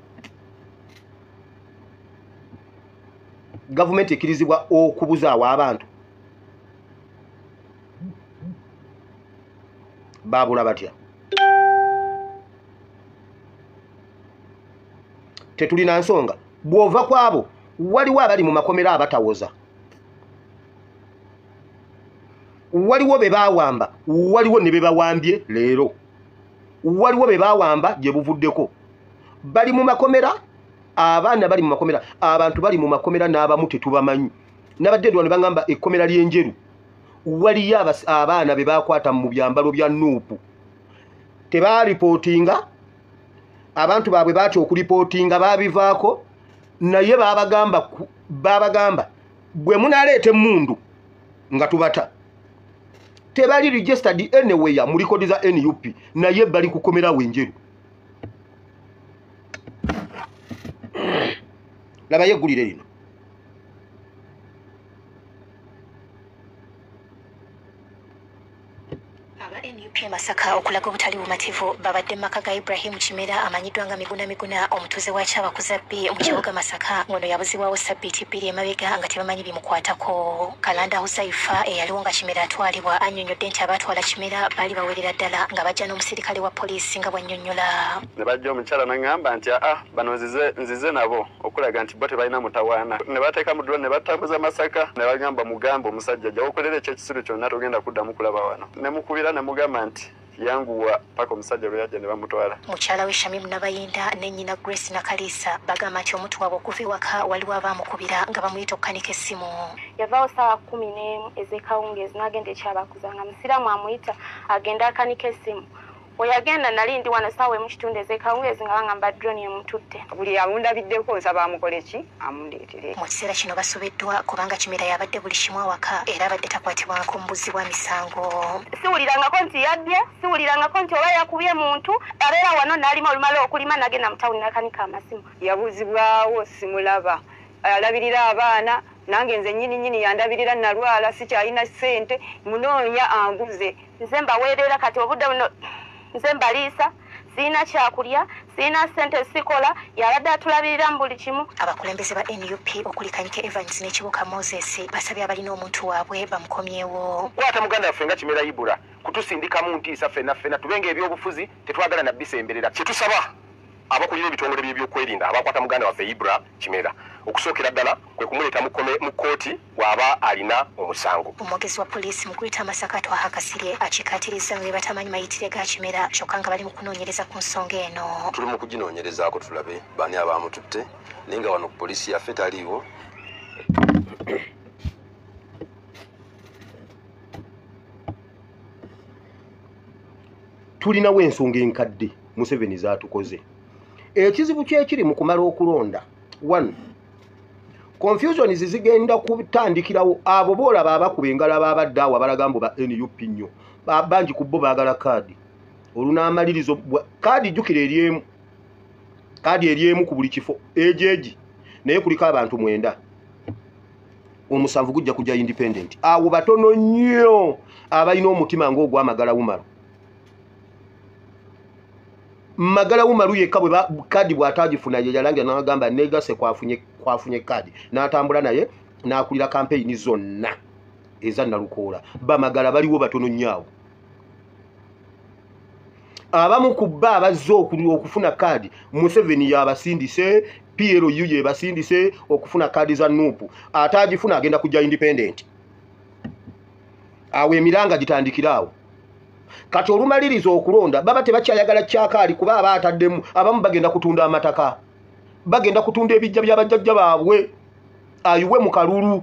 Gavumenti ekkirizibwa okubuzaawo abantu baabula batya? Tetulina nsonga. Bw'ova ku abo waliwo abali mu makomera abatawoza, waliwo be baawamba, waliwo ne be bawambye leero, waliwo be baawamba gye buvuddeko. Bali mu makomera, abaana bali mu makomera, abantu bali mu makomera n'abamu tetubamanyi. Nabadde ndwa ne baŋŋamba ekkomera ly'Enjeru waliyo abaana be baakwata mu byambalo bya Nuupu Tebalipootinga, abantu baabwe batya okulipootinga, babivaako, naye babagamba bwe munaleeta emmundu nga tubata. Tebali registered anywhere mu record za NUP, naye bali kukomerawo enjeru. Labayo eggulire lino. NUP Masaka okulaga obutali bumativu babadde mu maka ga Ibrahim Kimera amanyiddwa nga Miguna Miguna, omutuuze wa Kyabakuza B mu kibuga Masaka. Ngono yabuzibwawo sabbiiti 2 emabega nga tebamanyi bimukwatako. Kalanda Huzaifa eyaliwo nga Kimera atwalibwa annyonnyodde nti abaatwala Kimera baali bawerera ddala nga bajja n'omusirikale wa poliisi nga bw'annyonnyola. Ne bajja omukyala n'aŋŋamba nti aa bano nzize nabo okulaga nti bo tebalina mutawaana. Ne bateeka mu drone ne batambuza Masaka ne bagamba mugambe omusajja jja okolera ekyekisiru kyonna togenda kuddamu kulaba wano. Ne mukubira ne mugamba nti yanguwa paka omusajja lwe yajja ne bamutwala. Mukyala we Shamim Nabayinda ne nnyina Grace Nakalisa bagamba nti omuntu waabwe okuva ewaka waliwo abaamukubira nga bamuyita okukanika essimu. Yavaawo ssaawa 11 ez'ekawungeezi n'agenda ekyabakuza nga musiraamu amuyita agenda akanika essimu. We yagenda nali ndi wano ssaawa 1 kitundu ez'ekawungeezi nga bangamba drone emututte. Buli amundabiddeko nsaba amukole ki amundeetere. Mu kiseera kino basobeddwa kubanga Kimera yabadde buli kimu awaka era abadde takwatibwangako mu buzzi bwa misango. Siwulirangako nti yabbye, siwulirangako nti oba yakubye muntu, abeera wano n'alima olumala okulima n'agenda mu tawuni n'akanika amasimu. Yabuzibwawo simulaba, alabirira abaana nange nze nnyini nnyini yandabirira nalwala sikyalina ssente munoonya anguze. Nze mbaweerera kati obudde buno nze mbaliisa, sirina kyakulya, sirina ssente sikola, yabadde atulabirira mu buli kimu. Abakulembeze ba NUP okuli Kanyike Evans ne Kibuuka Moses basabye abalina omuntu waabwe bamukomyewo. Kwata muganda waffe nga Kimera Ibula kutusindikamu ntiisa ffenna ffenna tubenga ebyobufuzi tetwagala na bisemberera. Kye tusaba abakulira ebitongole by'ebyokwerinda abakwata muganda waffe Ibula Kimera okusookera ddala kwe kumuleeta mu kkooti bw'aba alina omusango. Omwogezi wa poliisi mu Greater Masaka Twaha Kasirye akikkaatirizza nga bwe batamanyi mayitire ga Kimera kyokka nga bali mu kunoonyereza ku nsonga eno. Tuli mu kuginoonyerezaako tulabe baani abamututte, naye nga wano ku poliisi yaffe taliiwo. Tulinawo ensonga enkadde Museveni zaatukoze. Ekizibu kyekiri mu kumala okulonda, one, confusion zigenda kutandikirawo abo boolaba abakuba engalo ababadde awo abalaga mbu ba NUP nnyo, bangi ku bo baagala kaadi. Olunaamalirizo kaadi jjukira eryemu, kaadi eryemu ku buli kifo egyegi, naye kuliko abantu 9, 7 gujja kujja independent. Awo batono nnyo abalina omutima ng'ogw'Amagala Umaru. Magala Umaru yekka bwe kaadi bw'ataagifuna ye yalangira n'agamba neegase kwafunye kaadi, n'atambula naye n'akulira kampeyini zonna eza Nalukoola. Bamagala baliwo batono nnyo awo. Abamu ku bo abazze okufuna kaadi Museveni yabasindise, PLU yebasindise okufuna kaadi za NUP. Ataagifuna agenda kujja independent. Awo emiranga gitandikira awo. Kati olumaliriza okulonda baba tebakyayagala kyakaali kuba aba ataddemu, abamu bagenda kutunda amataka, bagenda kutunda ebijja by'abajjajja baabwe ayiwe mu kalulu.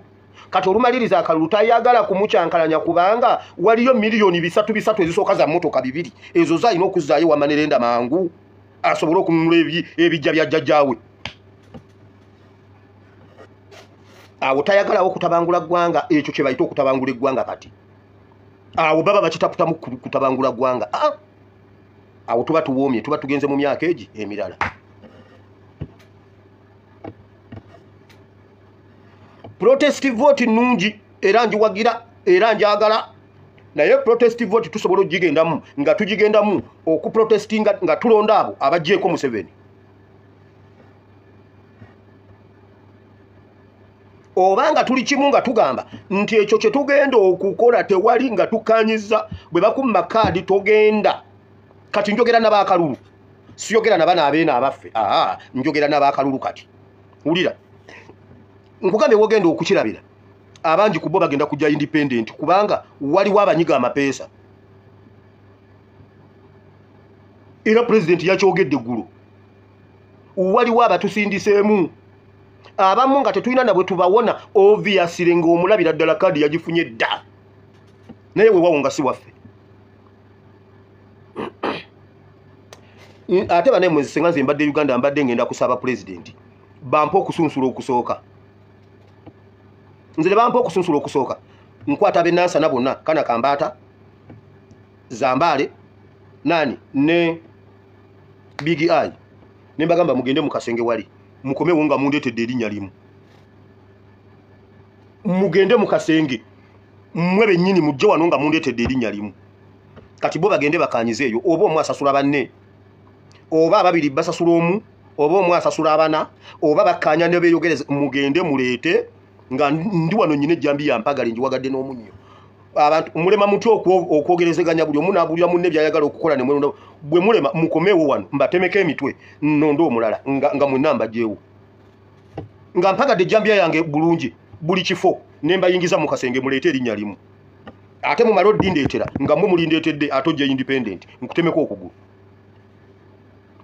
Kati olumaliriza akalulu tayagala kumukyankalanya kubanga waliyo miliyoni 3 ezisooka za mmotoka 2 ezo zalina okuzzaayo wamanerenda mangu asobole okununula ebijja bya jjajjaawe. Awo tayagalawo okutabangula ggwanga, ekyo kye bayita okutabangula eggwanga. Kati awo baba bakitaputamu kutabangula ggwanga. Awo tuba tuwoomye, tuba tugenze mu myaka egi emirala. Protest vote nnungi era njiwagira era njagala, naye protest vote tusobola okugigendamu nga tugigendamu okuprotestinga nga tulonda abo abaggyeko Museveni. Oba nga tuli kimu nga tugamba nti ekyo kye tugenda okukola tewali nga tukkanyiza, bwe bakumma kaadi togenda. Kati njogera n'abaakalulu, siyogera na bano abeeno abaffe, njogera n'abaakalulu. Kati wulira nkugambe wogenda okukirabira, abangi ku bo bagenda kujja independent kubanga waliwo abanyiga amapeesa. Era pulezidenti yakyogedde eggulo, waliwo abatusindiseemu abamu nga tetulina nabwe tubawona, obviously ng'omulabira ddala kaadi yagifunye dda, naye weewaawo nga si waffe. Ate bane mwezi singa nze mbadde Uganda mbadde ngenda kusaba president bampa okusunsula okusooka. Nze bampa okusunsula okusooka nkwata be Nansana bonna kana Kambaata Zambaale nani ne Big Eye ne mbagamba mugende mu kasenge wali mukomewo nga mundeetedde erinnya limu. Mugende mu kasenge mmwe bennyini mujje wano nga mundeetedde erinnya limu. Kati bo bagende bakanyize eyo oba omu asasula banne oba ababiri basasula omu oba omu asasula abana oba bakkaanya ne beeyogereza. Mugende muleete nga ndi wano nnyina ejjambi yampagala njiwagadde n'omunnyo. Abantu mulema mutya okwogerezeganya buli omu n'abuulira munne by'ayagala okukola ne mwelonda. Bwe mulema mukomeewo wano mbatemeko emitwe nnonde omulala nga mwenna mbagyewo. Nga mpagadde ejjambiya yange bulungi buli kifo ne mbayingiza mu kasenge muleete erinnya limu. Ate mumale oddindeetera nga mmwe mulindeetedde ate ojja independent nkutemeko okugulu.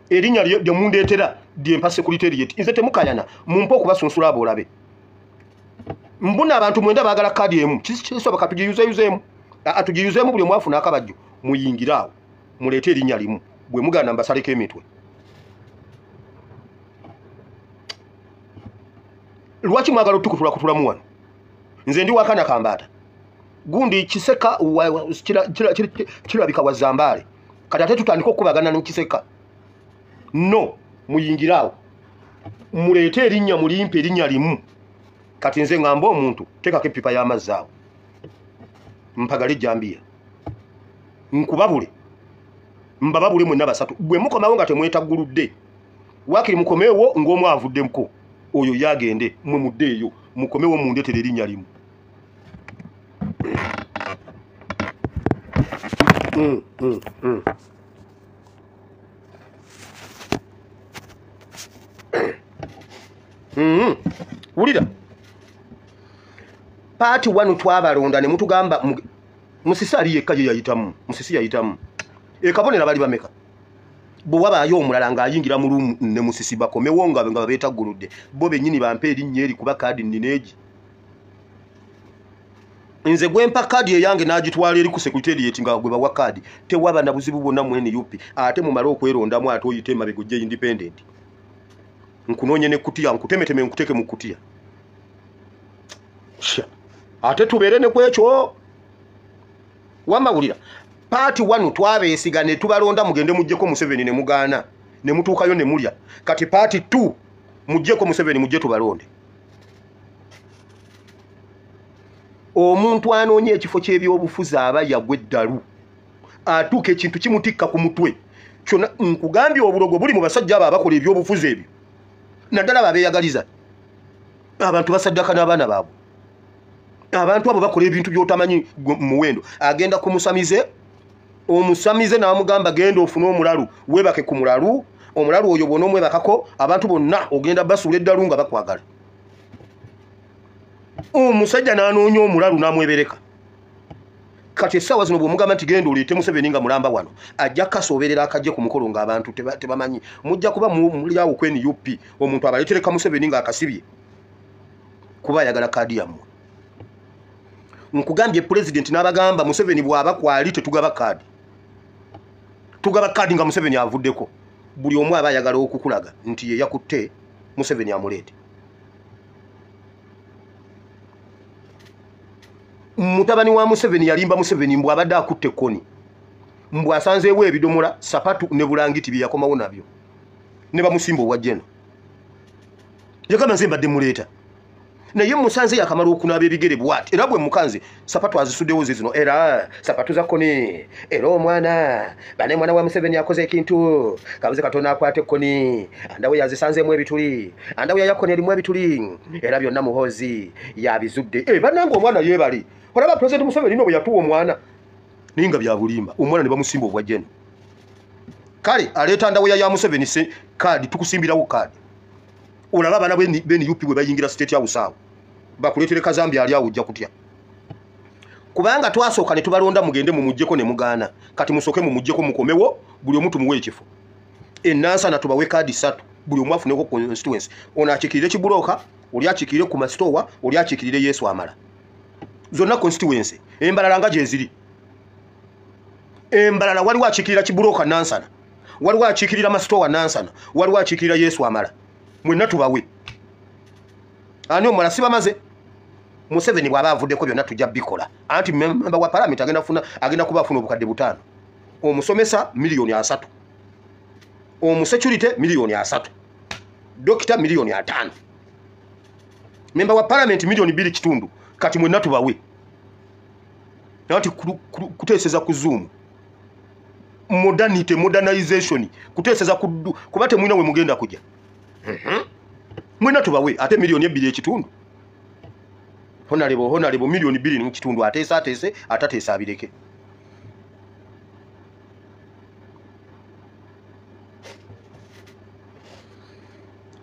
Erinnya lye mundeetera lyempa secretariat. Nze temukayana mumpe okubasunsula abo olabe. Mbuna abantu mwenda baagala kaadi emu kisoboka tugiyuzeyuzeemu tugiyuzeemu buli omu afuna akabajjo muyingire awo muleete erinnya limu. Bwe mugaana mbasaleko emitwe. Lwaki mwagala otukutulakutulamu wano? Nze ndi wakana Kambaata gundi Kiseka kirabika wa Zambaale. Kati ate tutandika okukubagana ne Kiseka. No, muyingire awo muleete erinnya mulimpe erinnya limu. Kati nze ngamba omuntu teekako eppipa y'amazzi awo mpagale ejjambiya nkubabule mbababule mwenna basatu. Bwe mukomawo nga temwetagguludde waakiri mukomeewo ng'omu avuddeko oyo yagende mwe muddeeyo mukomewo mundeetere erinnya limu. Wulira paati wano twabalonda ne mutugamba Musisi ali yekka ye yayitamu. Musisi yayitamu ekabonera bali bameka. Bwe wabaayo omulala ng'ayingira mu lumu ne Musisi bakomewo nga beetagguludde bo bennyini bampe erinnya eri kuba kaadi nnineegi. Nze gwe mpa kaadi eyange n'agitwala eri ku secretariat nga gwe bawa kaadi tewaba na buzibu bwonna mu NUP. Ate mumale okwerondamu ate oyite emabega ojje independent nkunoonye ne kutiya nkutemeteme nkuteeke mu kutiya. Ate tubeere ne kwekyo. Wamawulira paati wano twabeesiga ne tubalonda mugende muggyeko Museveni ne mugaana ne mutuukayo ne mulya. Kati paati 2 muggyeko Museveni mujje tubalonde. Omuntu anoonya ekifo ky'ebyobufuzi aba yagwa eddalu atuuka ekintu kimutikka ku mutwe kyonna. Nkugambye obulogo buli mu basajja abo abakola ebyobufuzi ebyo naddala abo abeeyagaliza. Abantu basaddaka n'abaana baabwe. Abantu abo bakola ebintu by'otamanyi muwendo. Agenda ku musamize, omusamize n'amugamba genda ofune omulalu weebake ku mulalu. Omulalu oyo bw'onoomwebakako abantu bonna ogenda basuula eddalu nga bakwagala. Omusajja n'anoonya omulalu n'amwebereka. Kati essaawa zino bw'omugamba nti genda oleete Museveni nga mulamba wano ajja kasooberera akajje ku mukolo ng'abantu tebamanyi. Mujja kuba muli awo ku NUP omuntu abaleetereka Museveni ng'akasibye kuba ayagala kaadi yammwe. Nkugambye pulezidenti n'abagamba Museveni bw'aba kwali tetugaba kaadi. Tugaba kaadi nga Museveni avuddeko. Buli omu aba ayagala okukulaga nti ye yakutte Museveni amuleete. Mutabani wa Museveni yalimba Museveni mbu abadde akutte ekkoni mbu asanzeewo ebidomola sapatu ne bulangiti bye yakomawo nabyo ne bamusimba obwa jeno. Yagamba nze mbadde muleeta naye musanze yakamala okunaaba ebigere bw'ati era bwe mukanze sapatu azisuddewo ze zino era sapatu za kkoni era omwana bane mwana wa Museveni akoze ekintu kabuze katonda akwate ekkoni andawe yazisanzeemu ebituli andawe yayakkoni erimu ebituli era byonna Muhoozi yabizudde. Bannange omwana yeebali olaba Pulezidenti Museveni no bwe yatuwa omwana naye nga bya bulimba omwana ne bamusimba obwa jeno. Kale aleeta ndawe ya Museveni kaadi tukusimbirawo kaadi. Olaba abaana be NUP bwe bayingira state house awo bakuleetere Kazambi ali awo ojja kutya. Kubanga twasooka ne tubalonda mugende mumuggyeko ne mugaana. Kati musooke mumuggyeko mukomewo buli omu tumuwe ekifo. Enansana tubawe kaadi 3 buli omu afuneko constituency. Ono akiikirire Kibulooka, oli akiikirire ku Masitowa, oli akiikirire Yesu Amala. Zonna constituency embalala nga gye ziri. Embalala waliwo akiikirira Kibulooka Nansana, Waliwo akiikirira Masitowa Nansana, waliwo akiikirira Yesu Amala. Mwenna tubawe. Ani omulala sibamaze? Museveni bw'aba avuddeko byonna tujja bikola. Anti memba wa palamenti agenda kuba afuna obukadde 5. Omusomesa miliyoni 3. Omusecurity miliyoni 3. Dokita miliyoni 5. Memba wa palamenti miliyoni 2.5. Kati mwenna tubawe. Anti kuteeseza ku Zoom. Modernity, modernization. Kuteeseza kuba temulina we mugenda kujja. Mwenna tubawe ate miliyoni 2.5. Honorable miliyoni 2.5 ateesa ateese atateesa abireke.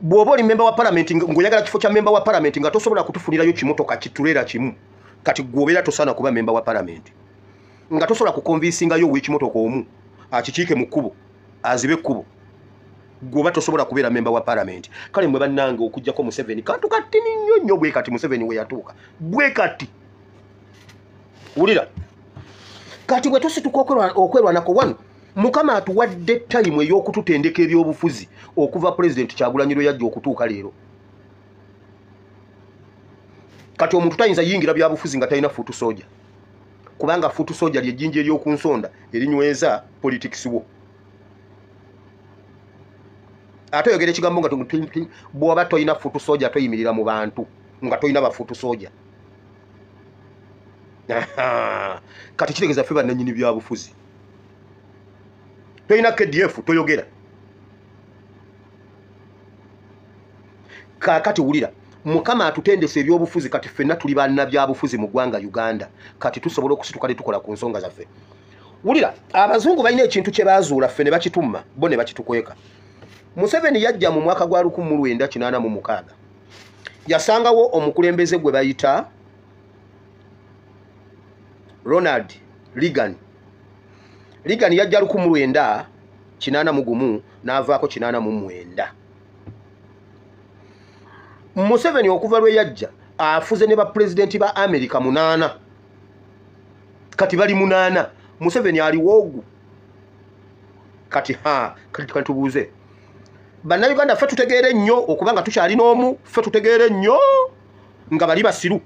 Bw'oba oli memba wa palamenti ng'oyagala kifo kya memba wa palamenti nga tosobola kutufunirayo kimotoka kitulera kimu, kati gw'obeera tosaana kuba memba wa palamenti. Nga tosobola kukonvinsingayo ow'ekimotoka omu akikiike mu kkubo azibe ekkubo, gw'oba tosobola kubeera memba wa palamenti. Kale mwe bannange okuggyako Museveni kantu katini nnyo nnyo bwe kati Museveni we yatuuka bwe kati. Wulira kati bwe tusituka okwerwanako wano, Mukama atuwadde tayimu ey'okututendeka ebyobufuzi okuva Pulezidenti Kyagulanyi lwe yajja okutuuka leero. Kati omuntu tayinza yingira byabufuzi nga talina fuutu soja, kubanga fuutu soja ly'ejjinja ery'oku nsonda erinyweza politics wo. Ate oyogera ekigambo nga bw'oba toyina fuutu soja toyimirira mu bantu nga toyina bafuutu soja. Kati kitegeeza ffe bannannyini byabufuzi. Toyina KDF toyogera. Kaakati wulira, Mukama atutendesa ebyobufuzi kati ffenna tuli bannabyabufuzi mu ggwanga Uganda. Kati tusobola okusituka ne tukola ku nsonga zaffe. Wulira, abazungu balina ekintu kye baazuula ffe ne bakitumma, bo ne bakitukweka. Museveni yajja mu mwaka gwa 1986. Yasangawo omukulembeze gwe bayita Ronald Reagan. Reagan yajja 1981 n'avaako 89. Museveni okuva lwe yajja afuze ne bapulezidenti ba Amerika 8. Kati bali 8. Museveni aliwo ogu. Kati kati tubuuze. Bannayuganda ffe tutegeere nnyo okubanga tukyalina omu, ffe tutegeere nnyo nga bali basiru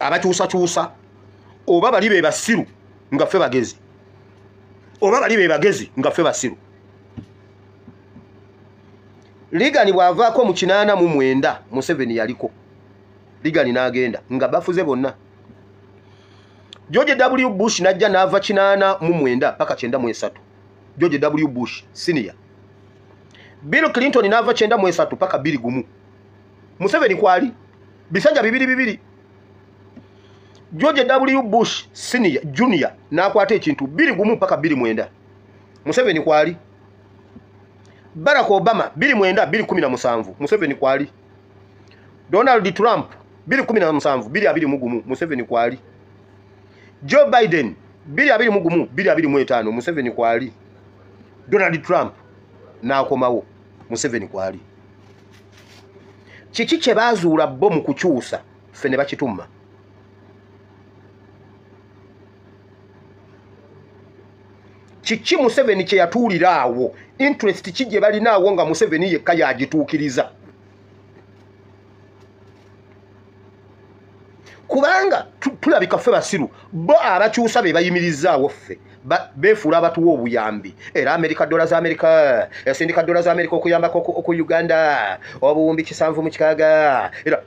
abakyusakyusa, oba bali be basiru nga ffe bagezi, oba bali be bagezi nga ffe basiru. Reagan bw'avaako mu 89 Museveni yaliko. Reagan n'agenda nga bafuze bonna. George W. Bush n'ajja n'ava 89 paka 93. George W. Bush senior. Bill Clinton n'ava 93 paka 21. Museveni kwali bisanja bibiri bibiri. George W. Bush senior junior n'akwata ekintu 21 paka 29. Museveni kwali. Barack Obama 29 2017. Museveni kwali. Donald Trump 2017 2021. Museveni kwali. Joe Biden 2021 2025. Museveni kwali. Donald Trump n'akomawo. Museveni kwali. Kiki kye baazuula bo mu kukyusa ffe ne bakitumma? Kiki Museveni kye yatuulira awo? Interest ki gye balina awo nga Museveni yekka yagituukiriza? Kubanga tulabika ffe basiru, bo abakyusa be bayimirizaawo ffe beefuula abatuwa obuyambi. Era Amerika, dola za Amerika esindika dola za Amerika okuyambako oku Uganda obuwumbi 76. Era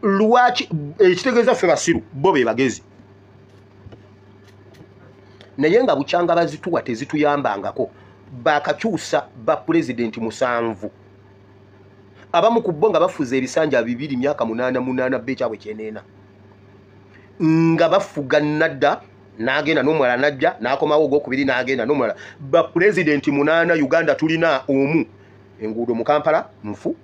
lwaki ekitegeeza ffe basiru, bo be bagezi? Naye nga bukyanga bazituwa tezituyambangako. Bakakyusa ba pulezidenti 7, abamu ku bo nga bafuze ebisanja 2 myaka 8 8 bekyabwe kyeneena, nga bafuga nadda n'agenda n'omulala n'ajja n'akomawo ogwokubiri n'agenda n'omulala. Ba pulezidenti 8 Uganda tulina omu. Enguudo mu Kampala nfu,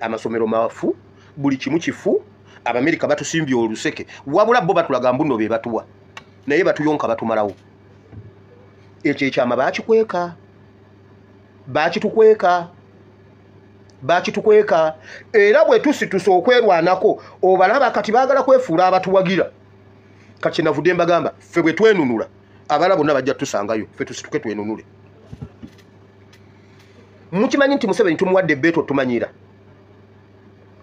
amasomero mafu, buli kimu kifu. Abamerika batusimbye oluseke, wabula bo batulaga mbuno be batuwa, naye batuyonka batumalawo. Ekyo ekyama bakikweka, bakitukweka, bakitukweka. Era bwe tusitusa okwerwanako obalaba kati baagala kwefuula abatuwagira. Kati navudde mbagamba ffe bwe twenunula abalala bonna bajja tusangayo, ffe tusituke twenunule. Mukimanyi nti Museveni tumuwadde ebbeetu otumanyira.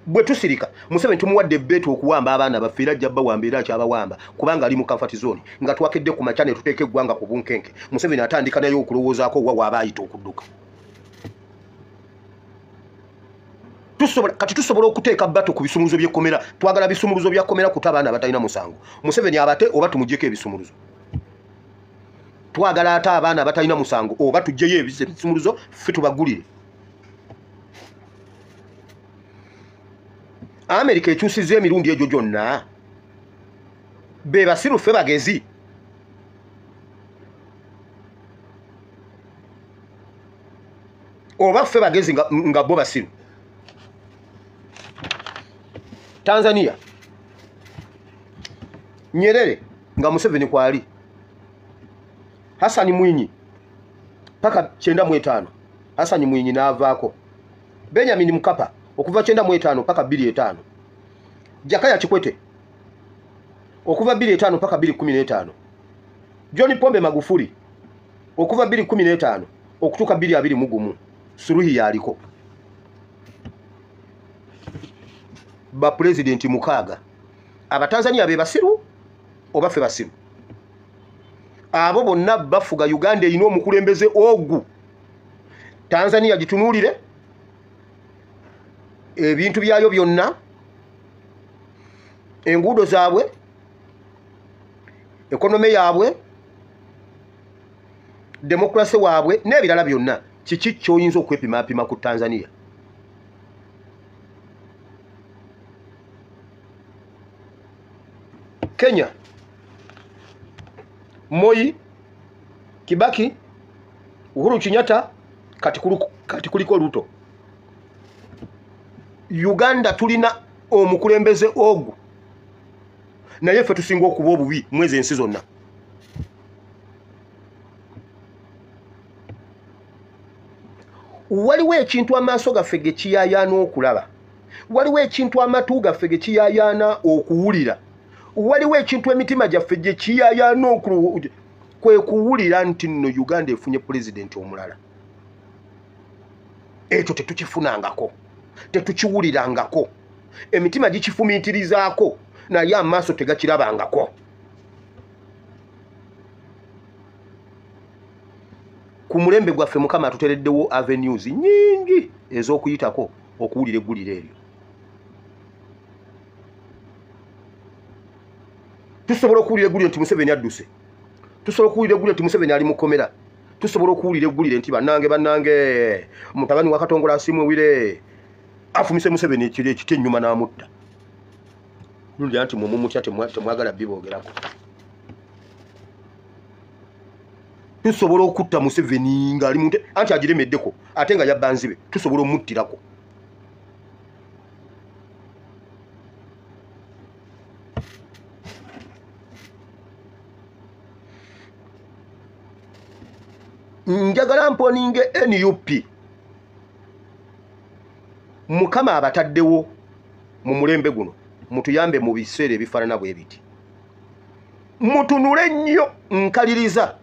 Bwe tusirika Museveni tumuwadde ebbeetu okuwamba abaana baffe, era ajja bawamba, era akyabawamba kubanga ali mu comfort zone. Nga twakedde ku makya ne tuteeka eggwanga ku bunkenke, Museveni atandika naye okulowoozaako wa waaba ayita okudduka. Kati tusobola okuteeka bato ku bisumuluzo by'ekkomera. Twagala bisumuluzo bya kkomera kuta abaana abatalina musango. Museveni abate oba tumugyeko ebisumuluzo. Twagala ate abaana abatalina musango oba tuggyeyo ebisumuluzo ffe tubagulire. Amerika ekyusizza emirundi egyo gyonna. Be basiru ffe bagezi. Oba ffe bagezi nga bo basiru. Tanzania Nyerere nga Museveni kwali, Hassan Mwinyi paka 95, Hassan Mwinyi n'avaako, Benjamin Mkapa okuva 95 paka 2005, Jakaya Kikwete okuva 2005 paka 2015, John Pombe Magufuli okuva 2015 okutuuka 2021, Suluhu yaliko. Ba pulezidenti 6. Abatanzania be basiru oba ffe basiru? Abo bonna bafuga Uganda erina omukulembeze ogu. Tanzania gitunuulire ebintu byayo byonna, enguudo zaabwe, ekonome yaabwe, demokrasi waabwe n'ebirala byonna. Kiki ky'oyinza okwepimaapima ku Tanzania? Kenya Moi, Kibaki, Uhuru Kenyatta, kati kuliko Ruto. Uganda tulina omukulembeze ogu, naye ffe tusinga okuba obubi mwezi ensi zonna. Waliwo ekintu amaaso gaffe ge kiyaayaana okulaba, waliwo ekintu amatu gaffe ge kiyaayaana okuwulira, waliwo ekintu emitima gyaffe gye kiyaayaana kwe kuwulira nti nno Uganda efunye pulezidenti omulala. Ekyo tetukifunangako, tetukiwulirangako, emitima gikifumiitirizaako, naye amaaso tegakirabangako. Ku mulembe gwaffe Mukama atuteereddewo avenues nnyingi ez'okuyitako okuwulira eggulire eryo. Tusobola okuwulira eggulire nti Museveni adduse, tusobola okuwulira eggulire nti Museveni ali mu kkomera, tusobola okuwulira eggulire nti bannange bannange mutabani wa Katongole Asiimwe afumise Museveni ekiro ekiti ennyuma n'amutta. Lulira nti mwe mumutya, temwagala biboogerako. Tusobola okutta Museveni ng'ali mu ntebe, anti agiremeddeko ate nga yabba nzibe, tusobola omuttirako. Njagala mponinge NUP. Mukama abataddewo mu mulembe guno, mutuyambe mu biseera ebifaanana bwe biti. Mutunule nnyo, nkaliriza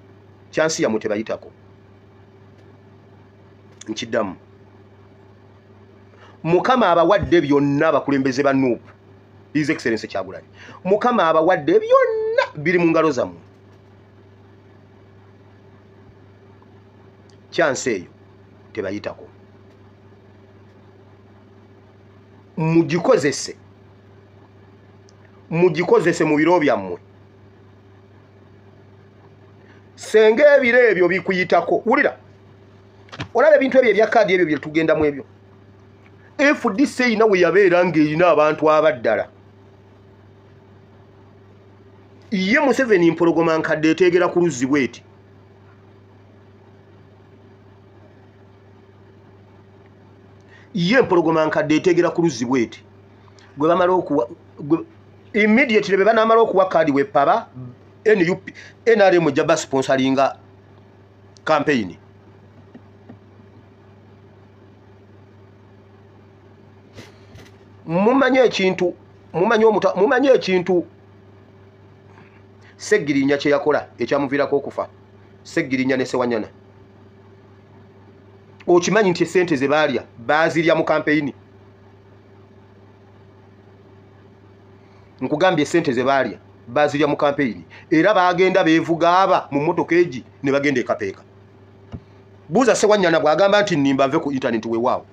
chance yammwe tebayitako. Nkiddamu, Mukama abawadde byonna, abakulembeze ba NUP, His Excellence Kyagulanyi, Mukama abawadde byonna, biri mu ngalo zammwe. Chance eyo tebayitako, mugikozese, mugikozese mu biro byammwe. Senga ebiro ebyo bikuyitako, wulira, olaba ebintu ebyo ebya kaadi ebyo bye tugendamu ebyo, FDC erina we yabeera ng'erina abantu abaddala. Ye Museveni mpologoma nkadde eteegera ku luzzi bweti. Ye empologoma nkadde eteegera ku luzzi bweti. Gwe bamala okuwa immediately, be banaamala okuwa kaadi wepaba, NUP NRM ejja basponsoringa campaign. Mumanye ekintu, mumanye omuta, mumanye ekintu Segirinya kye yakola ekyamuviirako okufa. Segirinya ne Sewanyana. Okimanyi nti sente ze baalya baazirya mu kampeyini. Nkugambye sente ze baalya baazirya mu kampeyini, era baagenda beevuga aba mu mmotoka egi ne bagenda ekapeeka. Buuza Ssewanyana bw'agamba nti nnimba nve ku intaneti weewaawo.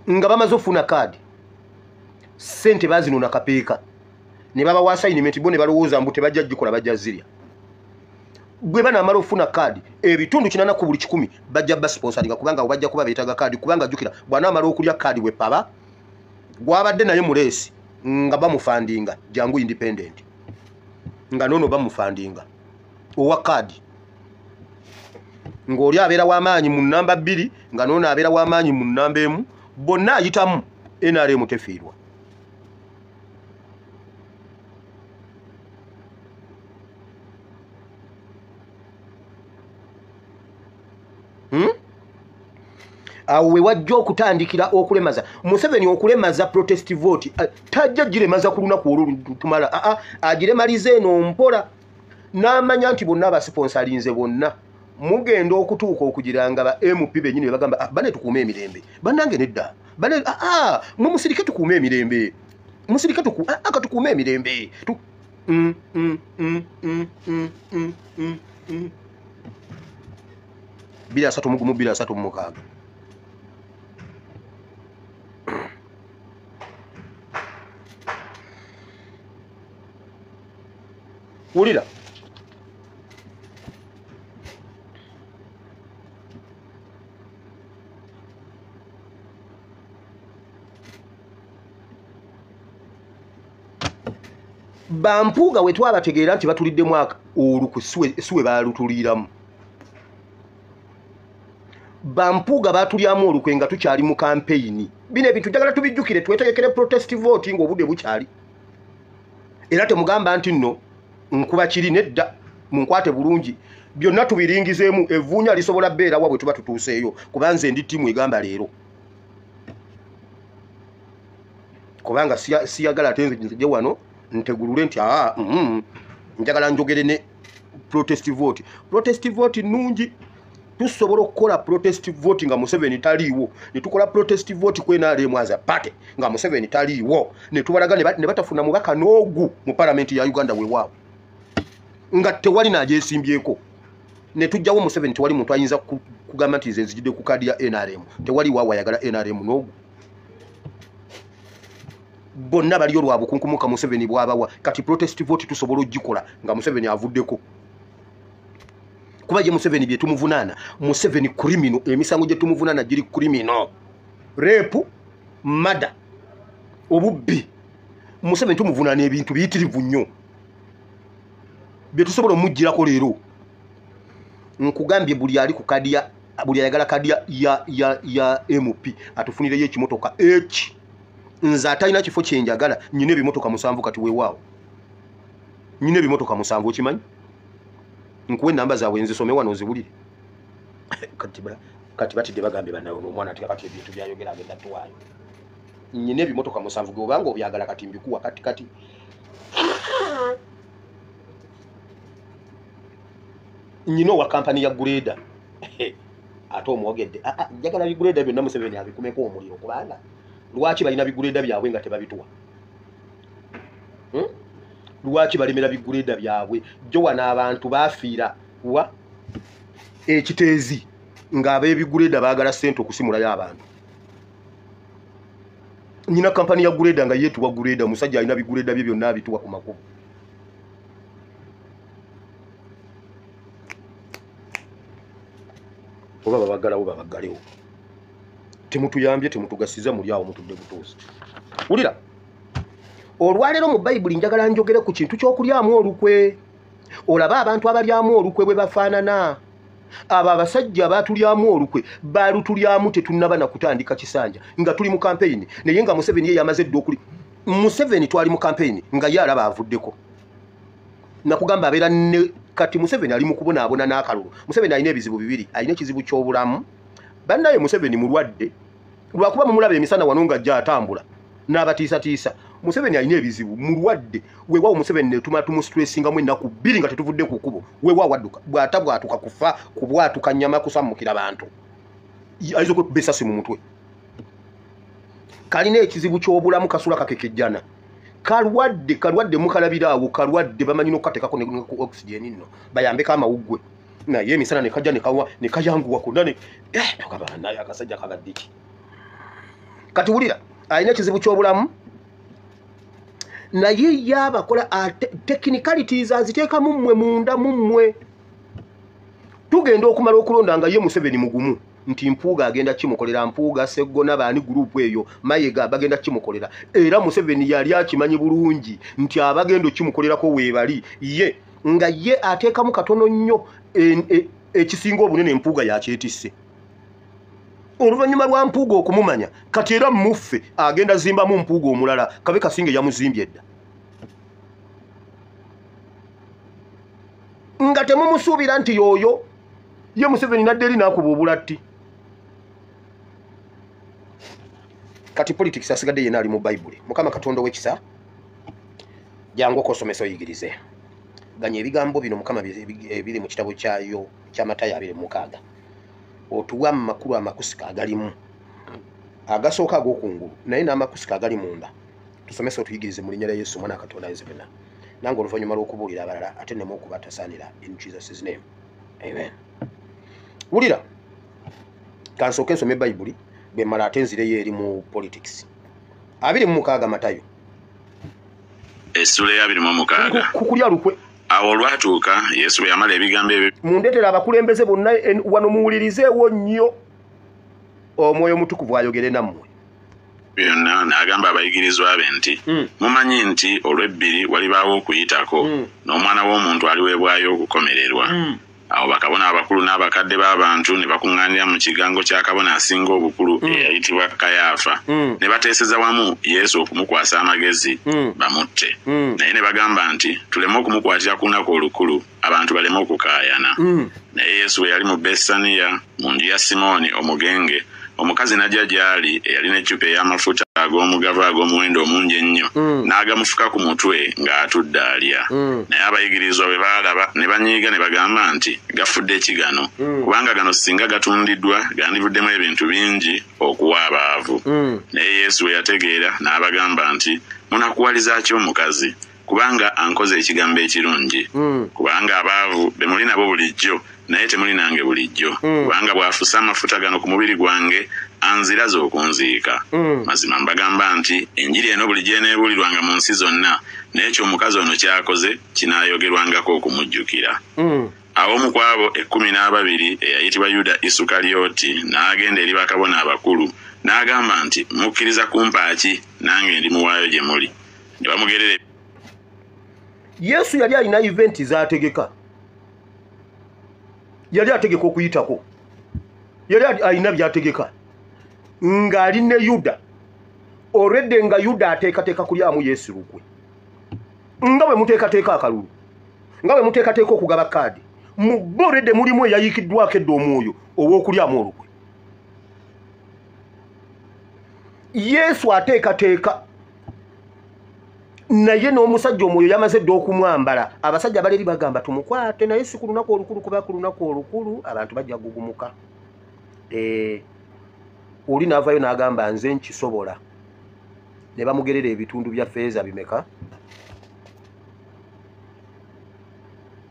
Nga bamaze ofuna kaadi, sente bazinona kapeeka ne babawa assignment, bo ne balowooza mbu tebajja gikola, bajja zirya. Bwe banaamala ofuna kaadi, ebitundu 80 ku buli 100 bajja basponsoringa, kubanga abo bajja kuba beetaaga kaadi. Kubanga jjukira bw'anaamala okulya kaadi we paba gwabadde naye muleesi nga bamufandinga jangu independent, nga noono bamufandinga owa kaadi, ng'oli abeera w'amaanyi mu nnamba 2, nga noono abeera w'amaanyi mu nnamba 1, bonna ayitamu NRM tefiirwa. Awo we wajja okutandikira okulemaza Museveni, okulemaza protest vote. Tajja giremaza ku lunaku olwo tumala, agiremaliza eno mpola, n'amanya nti bonna abasiponsalinze bonna mugenda okutuuka okugira nga ba MP bennyini bagamba bane tukuume emirembe, bannange nedda, bane mwe musirike tukuume emirembe, musirike tukuume emirembe. 231 236. Wulira bampuuga we twabategeera nti batuliddemu olukwe, siwe baalutuliiramu. Bampuuga baatulyamu olukwe nga tukyali mu kampeyini. Bino ebintu njagala tubijjukire, twetegekere protest vote ng'obudde bukyali. Era temugamba nti nno nkuba kiri, nedda, munkwate bulungi, byonna tubiringizeemu. Evvuunya lisobola bbeera wa bwe tuba tutuuseeyo, kuba nze ndi ttiimu egamba leero, kubanga siyagala ate nzije wano ntegulule nti njagala njogere ne protest vote. Protest vote nnungi, tusobola okukola protest vote nga Museveni taliiwo, ne tukola protest vote ku NRM as a party nga Museveni taliiwo, ne tubalaga ne batafuna mubaka n'ogu mu palamenti ya Uganda weewaawo, nga tewali n'agyesimbyeko, ne tujjawo Museveni. Tewali muntu ayinza kugamba nti nze nzijidde ku kaadi ya NRM, tewali waawo ayagala NRM n'ogu. Bonna baliyo lwa bukunkumuka Museveni bw'abawa. Kati protest vote tusobola ogikola nga Museveni avuddeko, kuba ye Museveni bye tumuvunaana, Museveni criminal, emisango gye tumuvunaana giri criminal, rape, murder, obubbi. Museveni tumuvunaana ebintu biyitirivu nnyo bye tusobola omuggyirako leero. Nkugambye buli ali ku kaadi ya, buli ayagala kaadi ya MP atufunireyo ekimotoka eki. Nze atalina kifo kye njagala, nnyina ebimotoka 7 kati weewaawo, nnyina ebimotoka 7 okimanyi? Nkuwe ennamba zaabwe nzisome wano oziwulire. Kati batidde bagambye bannawe omwana ati kati ebintu byayogera agenda tuwaayo. Nnyina ebimotoka 7 gwe obanga obyagala kati mbikuwa kati kati. Nnyina owa kampani ya Greda ate omwogedde, njagala bigureda byonna Museveni abikumeko omuliro, kubanga lwaki balina bigureda byabwe nga tebabituwa? Lwaki balemera bigureda byabwe? Jo wano abantu baafiira wa ekiteezi ng'ab'ebigureda baagala ssente okusimulayo abantu. Nnyina kampani ya Greda nga yeetuwa Greda, omusajja alina bigureda bye byonna abituwa ku makubo. Oba babaggalawo babaggalewo, temutuyambye, temutugasiza, muli awo mutudde butuuzi. Wulira olwaleero mu Bayibuli njagala njogere ku kintu ky'okulyamu olukwe. Olabe abantu abalyamu olukwe bwe bafaanana. Abo abasajja baatulyamu olukwe, baalutulyamu tetunnaba na kutandika kisanja, nga tuli mu kampeyini, naye nga Museveni ye yamaze dda okuli. Museveni twali mu kampeyini nga ye alaba avuddeko. Nakugamba abeera ne kati Museveni ali mu kubonaabona n'akalulu. Museveni alina ebizibu bibiri, alina ekizibu ky'obulamu. Bannaye Museveni mulwadde, lwakuba mumulaba emisana wano ng'ajja atambula n'abatiisatiisa. Museveni alina ebizibu, mulwadde. Weewaawo Museveni ne tumala tumustressingamu ennaku 2 nga tetuvudde ku kkubo. Weewaawo adduka, bw'atabwatuka kufa, kubwatuka nnyama kusammukira bantu. Ayinza okwekuba essasi mu mutwe. Kalina ekizibu ky'obulamu, kasula kakekejjana. Kalwadde, kalwadde mukalabira awo, kalwadde bamanyi n'okukateekako ne ku oxygen nno. Bayambeko amawuggwe. Naye emisana ne kajja ne kawa, ne kayanguwa konna ne tokaba naye akasajja kabadde ki. Kati wulira, alina ekizibu ky'obulamu. Naye yabakola technicalities aziteekamu mmwe munda mu mmwe. Tugenda okumala okulonda nga ye Museveni mugumu nti Mpuuga agenda kimukolera, Mpuuga, Sseggona, baani group eyo, Mayiga bagenda kimukolera. Era Museveni yali akimanyi bulungi nti abagenda okimukolerako weebali ye nga ye ateekamu katono nnyo ekisinga obunene Mpuuga yakyetisse. Oluvannyuma lwa Mpuuga okumumanya kati era muffe agenda zimbamu Mpuuga omulala kabe kasinge yamuzimbye edda. Nga temumusuubira nti y'oyo ye Museveni nadda eri n'akuba obulatti. Kati politics asigadde yenna ali mu Bayibuli. Mukama Katonda ow'ekisa, jangu okosomesa oyigirize. Ganya ebigambo bino Mukama ebiri mu kitabo kyayo kya Matayo 26. Otuwa amakulu amakusika agalimu, agasooka ag'okungulu naye n'amakusika agali munda. Tusomese otuyigirize mu linnya lya Yesu Omwana wa Katonda ayinza byonna. Nange oluvannyuma lw'okubuulira abalala ate nneme okubatasaanira, in Jesus' name. Amen. Wulira, kansooke nsome Bayibuli bwe mmala ate nzireyo eri mu politics. 26 Matayo. Essula ya 26. Kukulya lukwe. Awo olwatuuka Yesu bwe yamala ebigambo ebyo. Mundeetera abakulembeze bonna wano muwulirizeewo nnyo. Omwoyo Omutukuvu ayogere nammwe. Byonna n'agamba abayigirizwa be nti mumanyi nti olw'ebbiri walibaawo okuyitako n'omwana w'omuntu aliweebwayo okukomererwa. Awo bakabona abakulu n'abakadde b'abantu ne bakuŋŋaanira mu kigango kya kabona asinga obukulu eyayitibwa Kayaafa, ne bateeseza wamu Yesu okumukwasa amagezi bamutte. Naye ne bagamba nti tuleme okumukwatira ku lunaku olukulu, abantu baleme okukaayana. Naye Yesu bwe yali mu Besaniya mu nju ya Simooni omugenge, omukazi n'ajja gy'ali eyalina eccupa ey'amafuta ag'omugavu ag'omuwendo omungi ennyo, n'agamufuka ku mutwe ng'atudde alya. Naye abayigirizwa bwe baalaba ne banyiiga ne bagamba nti gafudde ki gano, kubanga gano singa gatundiddwa gandivuddemu ebintu bingi okuwa abaavu. Naye Yesu bwe yategeera n'abagamba nti munakuwaliza ki omukazi, kubanga ankoze ekigambo ekirungi. Kubanga abaavu be muli nabo bulijjo, naye temuli nange bulijjo. Kubanga bw'afusa amafuta gano ku mubiri gwange anziraza okunziika. Mazima mbagamba nti enjiri eno bulijjo eneebuulirwanga mu nsi zonna, n'ekyo omukazi ono ky'akoze kinaayogerwangako okumujjukira. Awo omu ku abo 12 eyayitibwa Yuda Isukalyoti n'agenda eri bakabona abakulu n'agamba nti mukkiriza kumpa ki, nange ndimuwaayo gye muli. Ne bamugerera. Yesu yali alina eventi z'ategeka. Yali ategeka okuyitako. Yali alina by'ategeka. Ng'ali ne Yuda. Already nga Yuda ateekateeka kulyamu Yesu lukwe. Nga bwe muteekateeka akalulu. Nga bwe muteekateeka okugaba kaadi. Mu bo already mulimu eyayiikiddwako edda omwoyo ow'okulyamu olukwe. Yesu ateekateeka. Naye n'omusajja omwoyo yamaze dda okumwambala. Abasajja abaleri bagamba tumukwate, naye si ku lunaku olukulu, kuba ku lunaku olukulu abantu bajja kugugumuka. Oli n'avaayo n'agamba nze nkisobola. Ne bamugerera ebitundu bya ffeeza bimeka?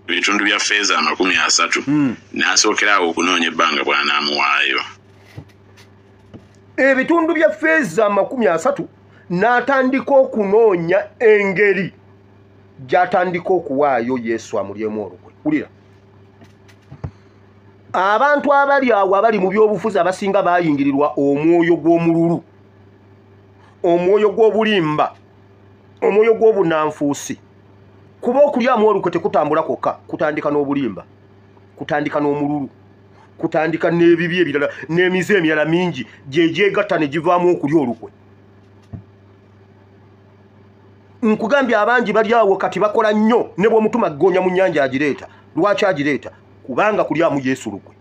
Ebitundu bya ffeeza 30. N'asookera awo okunoonya ebbanga bw'anaamuwaayo. Ebitundu bya ffeeza 30 n'atandika okunoonya engeri gy'atandika okuwaayo Yesu amulyemu olukwe. Wulira, abantu abali awo abali mu byobufuzi abasinga baayingirirwa omwoyo gw'omululu, omwoyo gw'obulimba, omwoyo gw'obunanfuusi. Kuba okulyamu olukwe tekutambula kwokka, kutandika n'obulimba, kutandika n'omululu, kutandika n'ebibi ebirala n'emize emirala mingi gye gyegatta ne givaamu okulya olukwe. Nkugambye abangi bali awo kati bakola nnyo ne bw'omutuma ggoonya mu nnyanja agireeta. Lwaki agireeta? Kubanga kulyamu Yesu lukwe.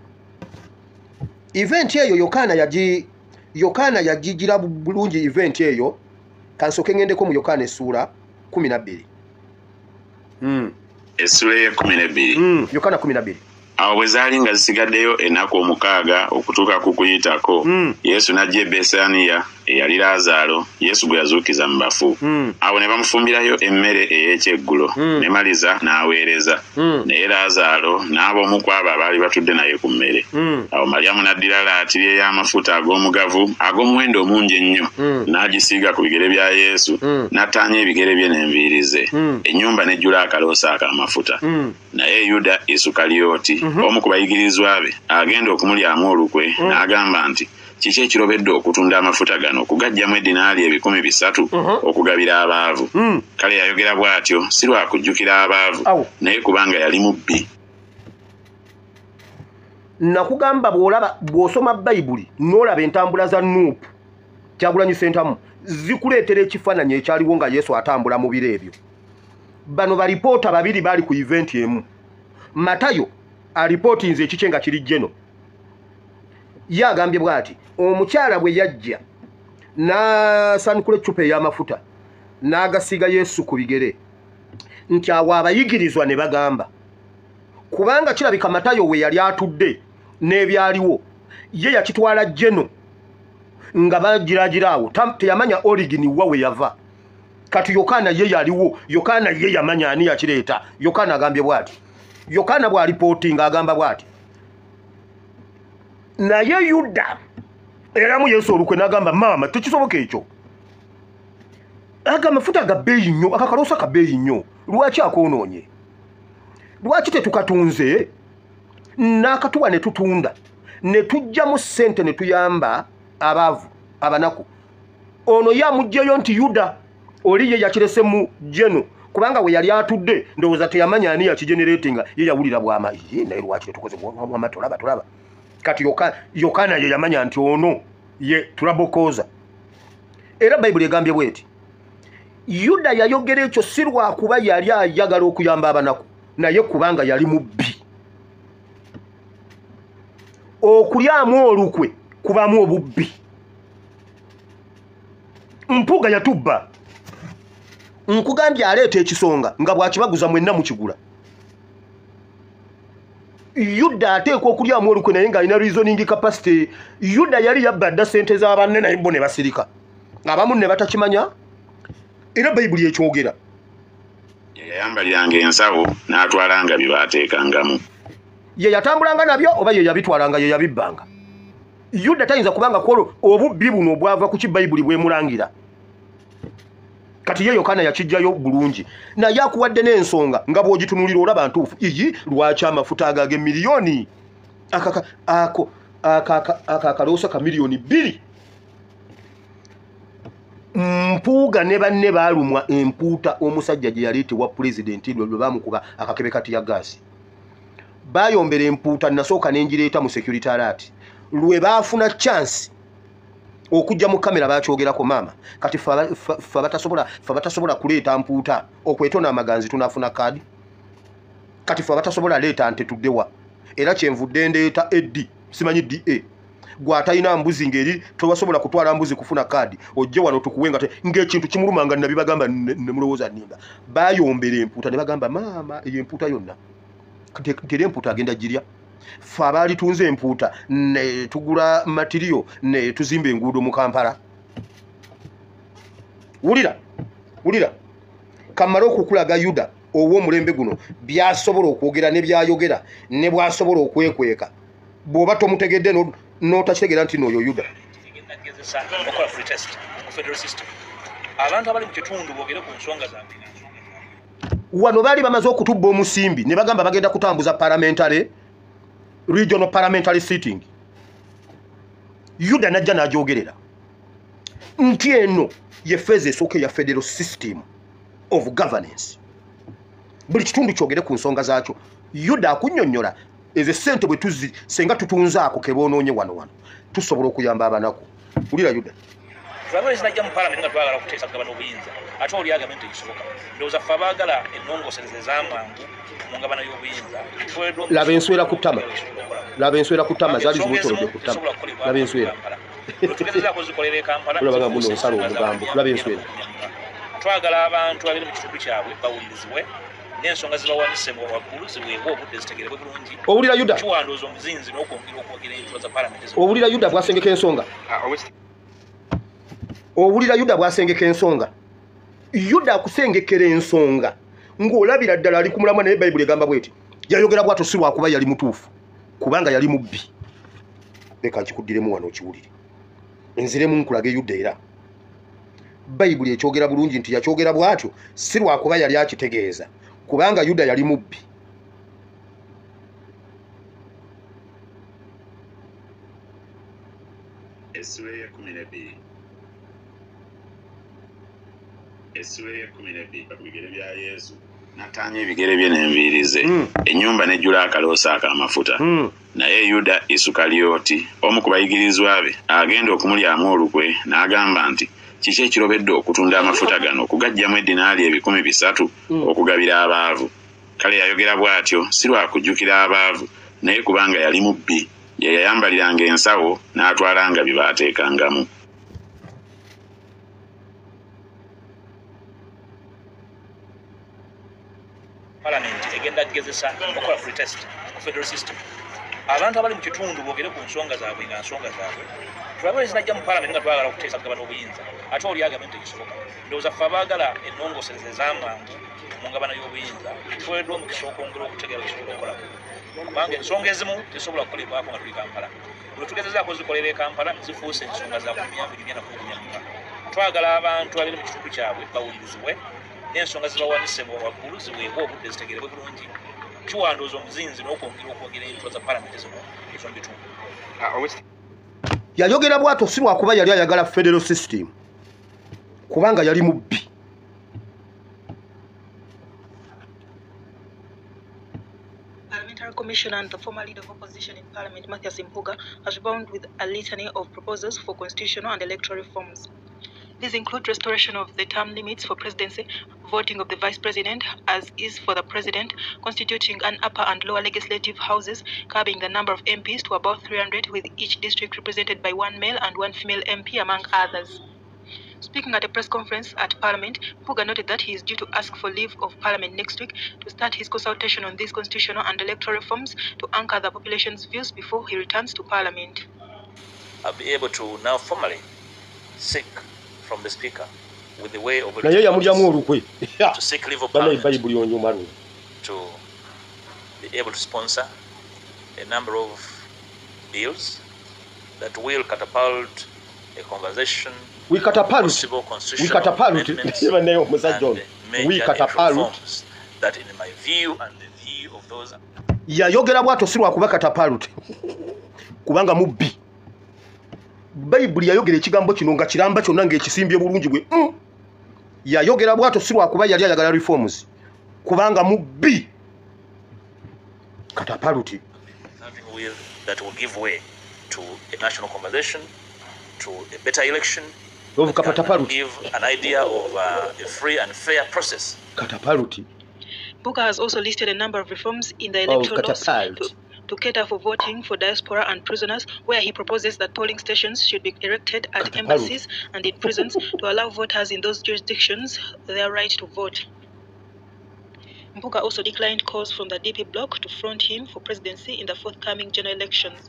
Event eyo Yokaana yagigira bulungi event eyo. Kansooke ngendeko mu Yokaana essuula 12. Essuula ey'e 12. Yokaana 12. Awo bwe zaali nga zisigaddeyo ennaku 6 okutuuka ku Kuyitako, Yesu n'ajja e Besaniya eyali Laazaalo, Yesu gwe yazuukiza mu bafu. Awo ne bamufumbirayo emmere ey'ekyeggulo, ne Maliza n'aweereza, naye Laazaalo n'aba omu ku abo abaali batudde naye ku mmere. Awo Malyamu n'addira laatiri ey'amafuta ag'omugavu ag'omuwendo omungi ennyo, n'agisiiga ku bigere bya Yesu, n'attaanya ebigere bye n'enviiri ze. Ennyumba n'ejjula akaloosa ak'amafuta. Naye Yuda Isukaliyoti, omu ku bayigirizwa be, agenda okumulyamu olukwe, n'agamba nti, "Kiki ekirobedde okutunda amafuta gano okugaggyamu edinaali 300 okugabira abaavu?" Kale yayogera bw'atyo si lwa kujjukira abaavu, naye kubanga yali mubbi. Nakugamba, bw'olaba, bw'osoma Bayibuli n'olaba entambula za NUP, Kyagulanyi Sentamu, zikuleetera ekifaananyi ekyaliwo nga Yesu atambula mu biro ebyo. Bano balipoota babiri baali ku event emu. Matayo alipootinze ekikye nga kiri jeno. Ye agambye bw'ati: omukyala bwe yajja n'asanukula eccupa ey'amafuta n'agasiiga Yesu ku bigere, nti awo abayigirizwa ne bagamba, kubanga kirabika Matayo we yali atudde n'ebyaliwo, ye yakitwala jeno nga bagiragira awo, teyamanya origin wa we yava. Kati Yokaana ye yaliwo, Yokaana ye yamanya ani yakireeta. Yokaana agambye bw'ati, Yokaana bw'alipootinga agamba bw'ati, naye Yuda eramu Yesu olukwe n'agamba, "Maama, tekisoboka ekyo, aga amafuta ga bbeeyi nnyo, akakaloosa ka bbeeyi nnyo, lwaki akoonoonye? Lwaki tetukatunze n'akatuwa ne tutunda ne tuggyamu ssente ne tuyamba abaavu, abanaku?" Ono ye amuggyeyo nti Yuda oli ye yakirese mu jeno, kubanga we yali atudde ndowooza teyamanya ani yakigeneratinga. Ye yawulira bwama, "Ye, naye lwaki tetukoze bwama? Tolaba, tolaba." Kati Yokaana ye yamanya nti ono ye tulabokoza. Era Bayibuli egambye bweti: Yuda yayogera ekyo si lwakuba yali ayagala okuyamba abanaku, naye kubanga yali mubbi. Okulyamu olukwe kubamu obubbi. Mpuga yatubba. Nkugambye, aleeta ekisonga nga bwakibaguza mwenna mukigula. Yuda ateekwa okulyamu olukwe, naye ng'alina reasoning capacity. Yuda yali yabba dda sente z'abanne, naye bo ne basirika, abamu ne batakimanya. Era Bayibuli ekyogera. Yayambaliranga ensawo n'atwalanga bye baateekangamu. Ye yatambulanga nabyo oba ye yabitwalanga, ye yabibbanga. Yuda tayinza kubanga kwolwo obubbi buno bwava ku ki Bayibuli bwemulangira. Kati ye Yokaana yakijjayo bulungi, naye akuwadde n'ensonga nga bw'ogitunulira olaba ntuufu. Iyi, lwaki amafuta ago ag'emiliyoni ako akaloosa ka 2 miliyoni? Mpuuga ne banne baalumwa empuuta omusajja gye yaleetebwa pulezidenti lwe bamukuba akakebe ka tear gas. Bayombera empuuta, nasooka nengireeta mu security alert. Lwe baafuna chance okujja mu kamera bakyogerako, maama. Kati ffe abatasobola kuleeta mpuuta okwetona amaganzi, tunafuna kaadi? Kati ffe abatasobola leeta nte tuddewa? Era kyenvudde ndeeta ed simanyi da gwatalina mbuzi, ngeri tobasobola kutwala mbuzi kufuna kaadi, ojje wano tukuwe. Nga ng'ekintu kimuluma, nga nabi bagamba ne mulowooza nnimba. Bayombera empuuta ne bagamba, "Maama, eyo empuuta yonna teri empuuta agenda girya. Ffe abaali tunze empuuta ne tugula material ne tuzimba enguudo mu Kampala." Wulira, wulira, kamale okukulaga Yuda ow'omulembe guno byasobola okwogera ne byayogera ne bwasobola okwekweka. Bw'oba tomutegedde n'otakitegeera nti nooyo Yuda. Gezesa okukola free test ku federal system, abantu abali mu kitundu boogere ku nsonga zaabwe. Wano baali bamaze okutubba omusimbi ne bagamba bagenda kutambuza parliamentary, regional parliamentary sitting. Yuda najja n'ajogerera nti eno ye phase esooka eya federal system of governance, buli kitundu kyogere ku nsonga zaakyo. Yuda akunnyonnyola ezo sente bwe tuzi senga tutunzaako keboonoonye wano wano tusobola okuyamba abanaku. Wulira Yuda. Ffe zinajja mu palamenti nga twagala okuteesa kugabana obuyinza, ate oli agambye nti tekisoboka. Ndowooza ffe abaagala ennongoosereza ez'amangu mu ngabana y'obuyinza tuweereddwa Laba enswera ku ttama, laba enswera ku ttama, zaali zimwetolodde ku ttama. Laba enswera. Tugezezaako zikolera e Kampala. Olaba muno nsala omugambo, tulaba enswera. Twagala abantu abali mu kitundu kyabwe bawulirizibwe n'ensonga zibawanisebwa waggulu ziweebwe obudde zitegerebwe bulungi. Owulira Yuda kiwandooza omuzinzi n'okwongera okwogera entuula za palamenti. Owulira Yuda bw'asengeka ensonga. Owulira Yuda bw'asengeka ensonga. Yuda akusengekera ensonga ng'olabira ddala ali ku mulamwa, naye Bayibuli egamba bw'eti: yayogera bw'atyo si lwakuba yali mutuufu, kubanga yali mubbi. Leka nkikuddiremu wano okiwulire, nziremu nkulage Yuda. Era Bayibuli ekyogera bulungi nti yakyogera bw'atyo si lwakuba yali akitegeeza, kubanga Yuda yali mubbi. Essula ey'ekkumi n'ebbiri. Essula ey'ekkumi n'ebbiri. Ku bigere bya Yesu, n'attaanya ebigere bye n'enviiri ze. Ennyumba n'ejjula akaloosa ak'amafuta. Naye Yuda Isukalyoti, omu ku bayigirizwa be, agenda okumulyamu olukwe, n'agamba nti, "Kiki ekirobedde okutunda amafuta gano okugaggyamu eddinaali 300 okugabira abaavu?" Kale yayogera bw'atyo si lwa kujjukira abaavu, naye kubanga yali mubbi, ye yayambaliranga ensawo n'atwalanga bye baateekangamu. Palamenti egenda kugezesa okukola pretest ku federal system. Abantu abali mu kitundu boogere ku nsonga zaabwe nga nsonga zaabwe, tulabe zinajja mu palamenti nga twagala okuteesa kugabana obuyinza, ate oli agambe nti tekisoboka. Ndowooza ffe abaagala ennongoosereza ez'amangu mu ngabana y'obuyinza tuweereddwa omukisa okwongera okutegeera ekisobola okukolako, kubanga ensonga ezimu tezisobola kukolebwako nga tuli Kampala. Bwe tugezezaako zikolera e Kampala, zifuuse ensonga za kunyumya binyumya nakunyumya. Twagala abantu abali mu kitundu kyabwe bawulirizibwe n'ensonga zibawanisebwa waggulu ziweebwe obudde zitegerebwe bulungi. Kiwandooza omuzinzi n'okwongera okwogera entuula za palamenti zino ez'omu bitundu. Yayogera bw'atyo si lwakuba yali ayagala federal system, kubanga yali mubbi. Parliamentary Commissioner and the former leader of opposition in Parliament, Matthias Mpuuga, has rebounded with a litany of proposals for constitutional and electoral reforms. These include restoration of the term limits for presidency, voting of the vice president as is for the president, constituting an upper and lower legislative houses, curbing the number of MPs to about 300, with each district represented by one male and one female MP, among others. Speaking at a press conference at Parliament, Mpuuga noted that he is due to ask for leave of Parliament next week to start his consultation on these constitutional and electoral reforms to anchor the population's views before he returns to Parliament. I'll be able to now formally seek from the Speaker with the way of Naye yamulyamu olukwe. to seek leave of Banaye Parliament Bayibuli onyuma luno. to be able to sponsor a number of bills that will catapult a conversation We catapult. possible We constitutional catapult. amendments Naye omusajja ono and major we catapult. reforms that in my view and the view of those Yayogera bw'atyo si lwakuba catapult, kubanga mubbi. Bayibuli yayogera ekigambo kino nga kiramba kyonna ng'ekisimbye bulungi bwe. Yayogera bw'atyo si lwakuba yali ayagala reforms, kubanga mubbi. Catapult. having will that will give way to a national conversation, to a better election, Of that can catapult. give an idea of a free and fair process. Catapult. Mpuuga has also listed a number of reforms in the Of electoral laws catapult. to cater for voting for diaspora and prisoners, where he proposes that polling stations should be erected at Catapult. embassies and in prisons to allow voters in those jurisdictions their right to vote. Mpuuga also declined calls from the DP bloc to front him for presidency in the forthcoming general elections.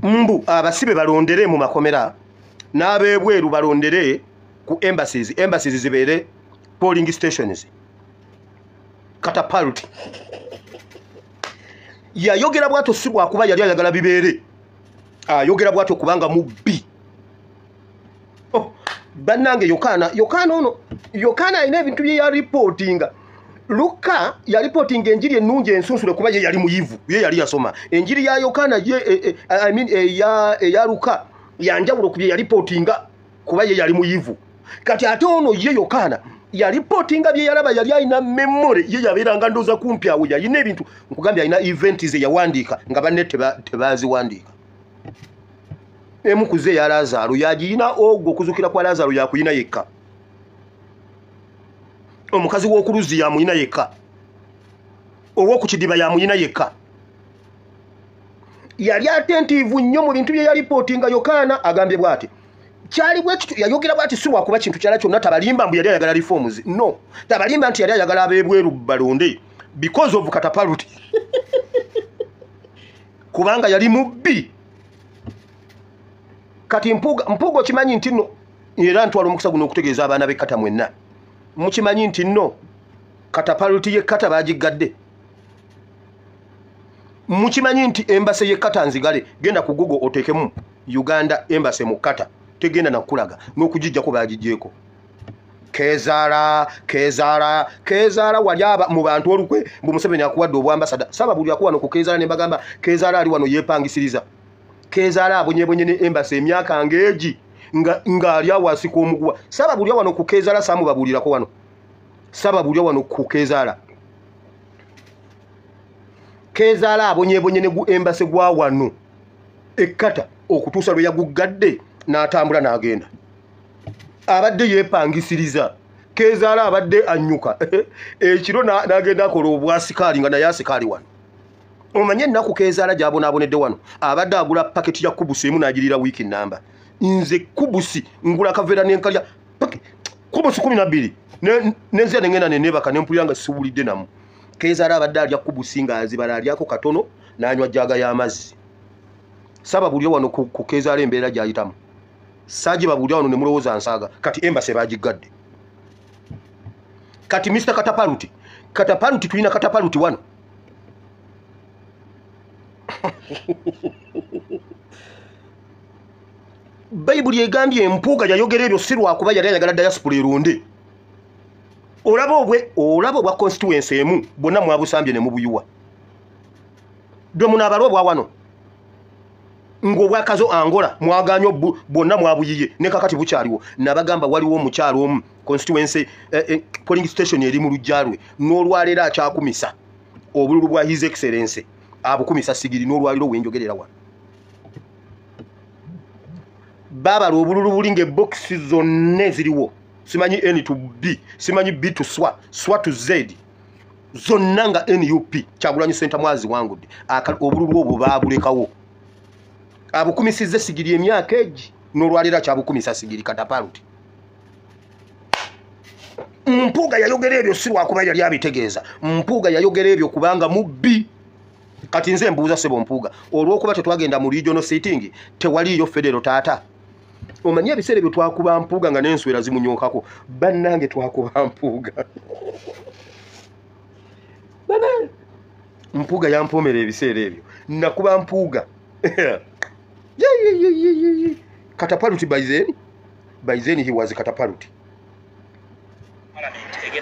Mbu abasibe balondere mu makomera n'ab'ebweru balondere ku embassies, embassies zibeere polling stations. Catapult. Yayogera bw'atyo si lwakuba yali ayagala bibeere, ayogera bw'atyo kubanga mubbi. Oh, bannange, Yokaana, Yokaana ono, Yokaana alina ebintu bye yaripootinga. Luka yaripootinga enjiri ennungi ensunsule kuba ye yali muyivu, ye yali yasoma enjiri ya Yokaana ye, I mean, eya Luka yanjawulo ku bye yaripootinga kuba ye yali muyivu. Kati ate ono ye Yokaana yaripootinga bye yalaba, yali alina memory ye, yabeeranga ndooza kumpi awo, yalina ebintu nkugambye, alina event ze yawandiika nga banne tebaziwandiika. Emu ku ze ya Lazaalo yagiyina, ogwo okuzukira kwa Lazaalo yakuyina yekka, omukazi w'oku luzzi yamuyina yekka, ow'oku kidiba yamuyina yekka. Yali attentive nnyo mu bintu bye yalipootinga. Yokaana agambye bw'ati, kyali bwe kityo, yayogera bw'ati si lwakuba kintu kyala kyonna. Tabalimba mbu yali ayagala reforms, no, tabalimba nti yali ayagala ab'ebweru balonde because of catapult, kubanga yali mubbi. Kati Mpuuga okimanyi nti nno, era ntwala omukisa guno okutegeeza abaana b'ekkata mwenna, mukimanyi nti nno catapult y'ekkata baagiggadde? Mukimanyi nti embassy y'ekkata nzigale? Genda ku Google oteekemu Uganda Embassy mu Qatar, tegenda nakulaga n'okugijjako, baagiggyeko. Kezaala, kezaala, kezaala wali aba mu bantu olukwe mbu Museveni akuwadde obwambasada. Saba buli akuwa no ku kezaala ne bagamba kezaala ali wano yeepangisiriza. Kezaala abonyebonye ne embassy emyaka ng'egi ng'ali awo asika omuguwa. Saba buli wano ku kezaala, saamubabuulirako wano. Saba buli wano ku kezaala, kezaala abonyebonye ne gu embassy gwa wano ekkata okutuusa lwe yaguggadde n'atambula n'agenda. Abadde yeepangisiriza. Kezaala abadde annyuka ekiro n'agenda akola obwasikaali nga naye asikaali wano. Omanye ennaku kezaala gy'abonaabonedde wano? Abadde agula paketi ya kubusi emu n'agirira wiiki namba. Nze kubusi ngula kaveera nenkalya kubusi 12, nenzira nengenda neneebaka nempulira nga siwulidde namu. Kezaala abadde alya kubusi ng'azibala, alyako katono n'anywa jaaga y'amazzi. Saba buli wano ku kezaala embeera gy'ayitamu saagi babulya wano ne mulowooza nsaaga. Kati embassy bagiggadde. Kati Mr Katapaluti, Katapaluti, tulina Katapaluti wano. Bayibuli egambye Empuuga yayogera ebyo si lwakuba yali ayagala diaspora eronde. Olaba obwe, olaba obwa constituency emu bwonna mwabusambye ne mubuyuwa dwe munaabala obwa wano ng'obwakazo Angola mwaganye bwonna mwabuyiye ne kakati bukyaliwo. Nabagamba waliwo omukyalo omu constituency polling station eri mu luggya lwe, n'olwaleero akyakumisa obululu bwa His Excellence, abukumisa sigiri. N'olwaliro wenjogerera wano babala obululu buli ng'ebokisi zonna eziriwo, simanyi N to B, simanyi B to swa, swa to Z, zonna nga NUP Kyagulanyi Ssentamu aziwangudde. Obululu obwo baabulekawo, abukumisizza sigiri emyaka egi, n'olwaleero akyabukumisa sigiri. Katapaluti Mpuuga yayogera ebyo si lwakuba yali abitegeeza. Mpuuga yayogera ebyo kubanga mubbi. Kati nze mbuuza ssebo Mpuuga, olw'okuba tetwagenda mu regional sitting, tewaliiyo federal? Taata, omanyi ebiseera ebyo twakuba Mpuuga nga n'enswera zimunyookako. Bannange, twakuba Mpuuga. Bannange, Mpuuga yampoomera ebiseera ebyo, nakuba Mpuuga. Katapaluti by then he was katapaluti.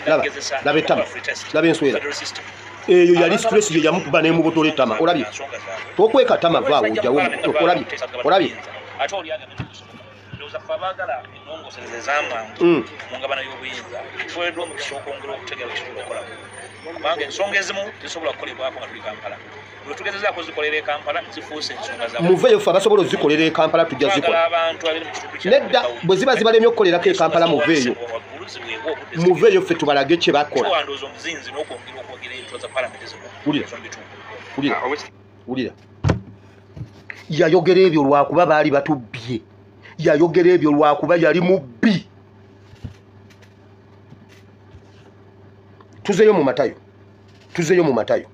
Laba ettama, laba enswera eyo. Yali stress ye yamukuba n'emubotola ettama. Olabye? Tokweka ttama, vaawo ojjawo. Olabye? Olabye? Ate oli agambye nti kusoboka. Ndowooza ffe abaagala ennongoosereza ez'amangu mu ngabana y'obuyinza tuweereddwa omukisa okwongera okutegeera kye okukolako, kubanga ensonga ezimu tezisobola kukolebwako nga tuli Kampala. Bwe tugezezaako zikolera e Kampala, zifuuse ensonga za Muveeyo. Ffe abasobola ozikolera e Kampala tujja zikola. Twagala abantu abiri mu kitundu kya Nedda, bwe ziba zibalemye okukolerako e Kampala, muveeyo. Waggulu ziweebwe obudde. Muveeyo, ffe tubalage kye bakola. Kiwandooza omuzinzi n'okwongera okuwagira entuula za palamenti zino Wulira. ez'omu bitundu. Wulira, wulira, yayogera ebyo lwakuba baali batubbye. Yayogera ebyo lwakuba yali mubbi. Tuzeeyo mu Matayo, tuzeeyo mu Matayo.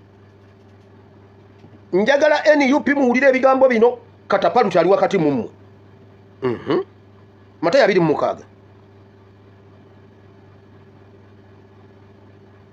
Njagala NUP muwulire ebigambo bino. Katapaluti ali wakati mummwe. Matayo 26.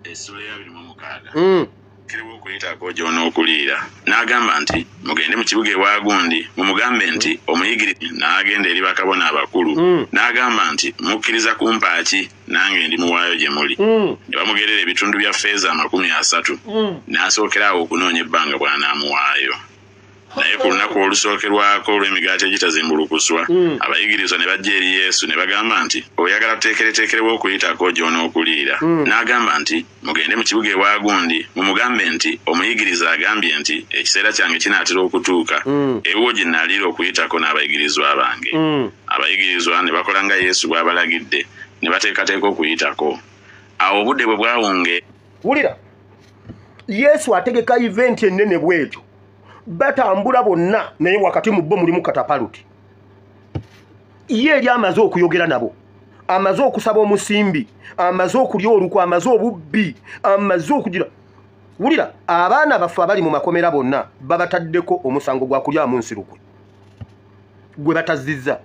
Essula ya 26. Kerewa okuyitako gy'onookuliira. N'agamba nti, mugende mu kibuga ewa gundi, mumugambe nti omuyigiri. N'agenda eri bakabona abakulu n'agamba nti, mukkiriza kumpa ki nange ndi muwaayo gye muli? Ne bamugerera ebitundu bya ffeeza 30. N'asookera awo okunoonya ebbanga bw'anaamuwaayo. Naye ku lunaku olusookerwako olw'emigaati egitazimbulukuswa, abayigirizwa ne bajja eri Yesu ne bagamba nti, oyagala tuteekereteekerewo okuyitako gy'onookuliira? N'agamba nti, mugende mu kibuga ewa gundi, mumugambe nti omuyigiriza agambye nti, ekiseera kyange kinaatera okutuuka, ewuwo gye nnaaliira okuyitako n'abayigirizwa bange. Abayigirizwa ne bakola nga Yesu bw'abalagidde, ne bateekateeka okuyitako. Awo obudde bwe bwawunge Wulira, Yesu ategeka event ennene bwetyo. Batambula bonna naye wakati mu bo mulimu katapaluti. Ye eri amaze okuyogera nabo, amaze okusaba omusimbi, amaze okulya olukwe, amaze obubbi, amaze okugira. Wulira, abaana baffe abali mu makomera bonna babataddeko omusango gwa kulyamu nsirukwe gwe batazizza.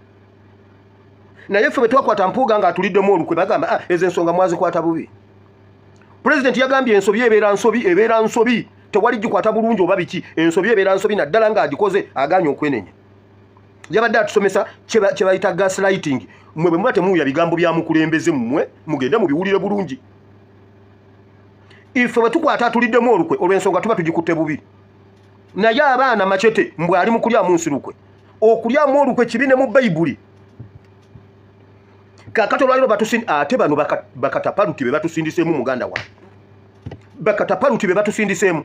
Naye ffe bwe twakwata Mpuuga ng'atuliddemu olukwe bagamba ezo ensonga mwazikwata bubi. Pulezidenti yagambye ensobi ebeera nsobi, ebeera nsobi, tewali gikwata bulungi oba biki, ensobi ebeera nsobi naddala ng'agikoze agaanye okwenenya. Yabadde atusomesa kye bayita gaslighting. Mmwe bwe muba temuwulira bigambo bya mukulembeze mmwe mugende mubiwulire bulungi. Ife bwe tukwata atuliddemu olukwe olw'ensonga tuba tugikutte bubi. Naye abaana machete mbwe ali mu kulyamu nsirukwe. Okulyamu olukwe kibi ne mu Bayibuli. Kaakati olwaliro ate bano bakatapaluti be batusindiseemu muganda wange. Bakatapaluti be batusindiseemu.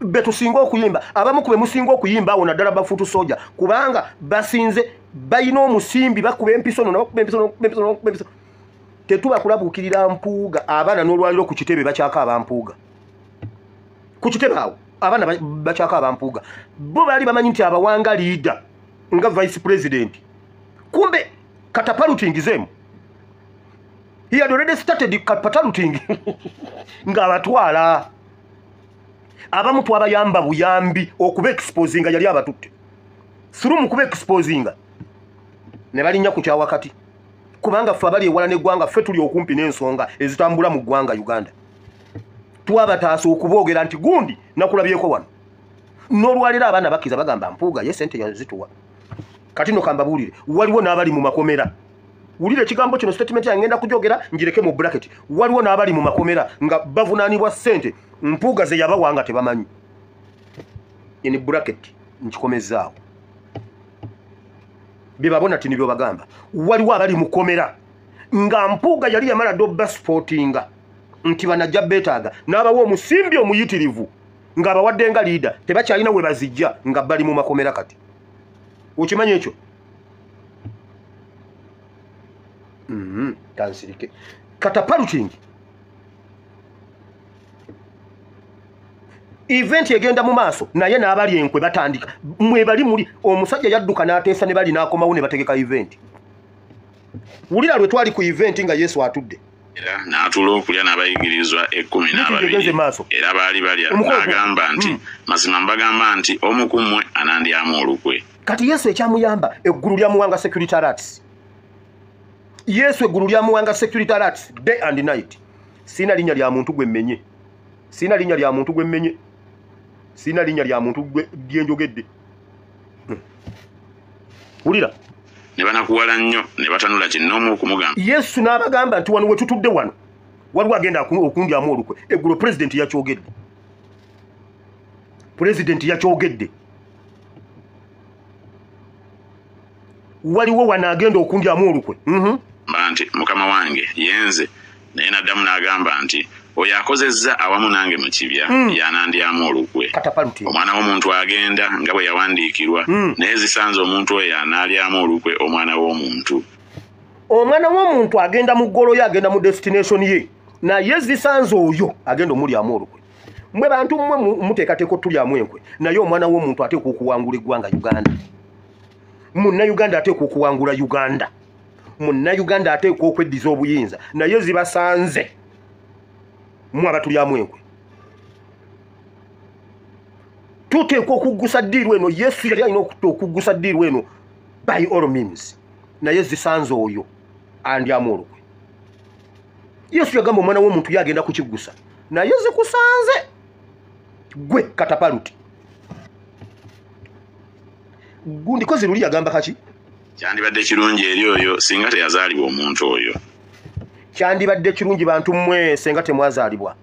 Betusinga okuyimba, abamu ku be musinga okuyimba awo naddala bafuutu soja, kubanga basinze balina omusimbi, bakuba empiso no bakuba empiso no bakuba empiso. Tetuba kulabuukirira Mpuuga. Abaana n'olwaliro ku kitebe bakyaka abampuuga. Ku kitebe awo abaana bakyaka abampuuga. Bo baali bamanyi nti abawanga leader nga vice president. Kumbe katapaluting zemu. He had already started katapaluting ng'abatwala. Abamu twabayamba buyambi okuba exposinga yali abatutte. Through mu kuba exposinga ne balinnya ku kya wakati. Kubanga ffe abali ewala n'eggwanga ffe tuli okumpi n'ensonga ezitambula mu ggwanga Uganda. Twabataasa okuboogera nti gundi nakulabyeko wano. N'olwaleero abaana bakkiriza bagamba Mpuuga ye ssente yazituwa. Kati nno kambabuulire, waliwo n'abali mu makomera. Wulira ekigambo kino, statement yange ngenda kugyogera ngireke mu bracket. Waliwo n'abali mu makomera nga bavunaanibwa ssente Mpuuga ze yabawa nga tebamanyi. In bracket nkikomezaawo. Bye babona ti nibyo bagamba. Waliwo abali mu kkomera nga Mpuuga yali yamala dda obasupportinga nti banajja beetaaga n'abawa omusimbi omuyitirivu ng'abawadde nga leader, tebakyalina we bazijja nga bali mu makomera kati. Okimanyi ekyo? Kansirike. Katapaluting event egenda mu maaso naye n'abali enkwe batandika. Mwe bali muli omusajja yadduka n'ateesa ne bali n'akomawo ne bategeka event. Wulira lwe twali ku event nga Yesu atudde. Era n'atuula okulya n'abayigirizwa 12 era baali balya n'agamba nti mazima mbagamba nti omu ku mmwe anandyamu olukwe. Kati Yesu ekyamuyamba eggulu lyamuwanga security alerts. Yesu eggulu lyamuwanga security alerts day and night. Sina linnya lya muntu gwe mmenye. Sina linnya lya muntu gwe mmenye. Sina linnya lya muntu gwe lyenjogedde. Wulira. Ne banakuwala nnyo ne batanula kinnoomu okumugamba. Yesu n'abagamba nti wano we tutudde wano waliwo agenda okundyamu olukwe. Eggulo pulezidenti yakyogedde. Pulezidenti yakyogedde. Waliwo wano agenda okundyamu olukwe. Nti mukama wange yenze. Naye n'addamu n'agamba nti oyo akozezza awamu nange mu kibya y'anandyamu olukwe. Omwana w'omuntu agenda nga bwe yawandiikirwa, naye zisanze omuntu oyo anaalyamu olukwe omwana w'omuntu. Omwana w'omuntu agenda mu ggolo ye, agenda mu destination ye, naye zisanze oyo agenda omulyamu olukwe. Mmwe bantu mmwe muteekateeka otulyamu enkwe, naye omwana w'omuntu ateekwa okuwangula eggwanga Uganda. Munnayuganda ateekwa okuwangula Uganda. Munnayuganda ateekwa okweddiza obuyinza, naye zibasanze mmwe abatulyamu enkwe. Tuteekwa okuggusa ddiiru eno. Yesu yali alina okuggusa ddiiru eno by all means, naye zisanze oyo andyamu olukwe. Yesu yagamba omwana w'omuntu ye agenda kukiggusa, naye zikusanze gwe katapaluti. Gundi kozi luli yagamba kaki? Kyandibadde kirungi eri oyo singa teyazaalibwa omuntu oyo. Kyandibadde kirungi bantu mmwe singa temwazaalibwa.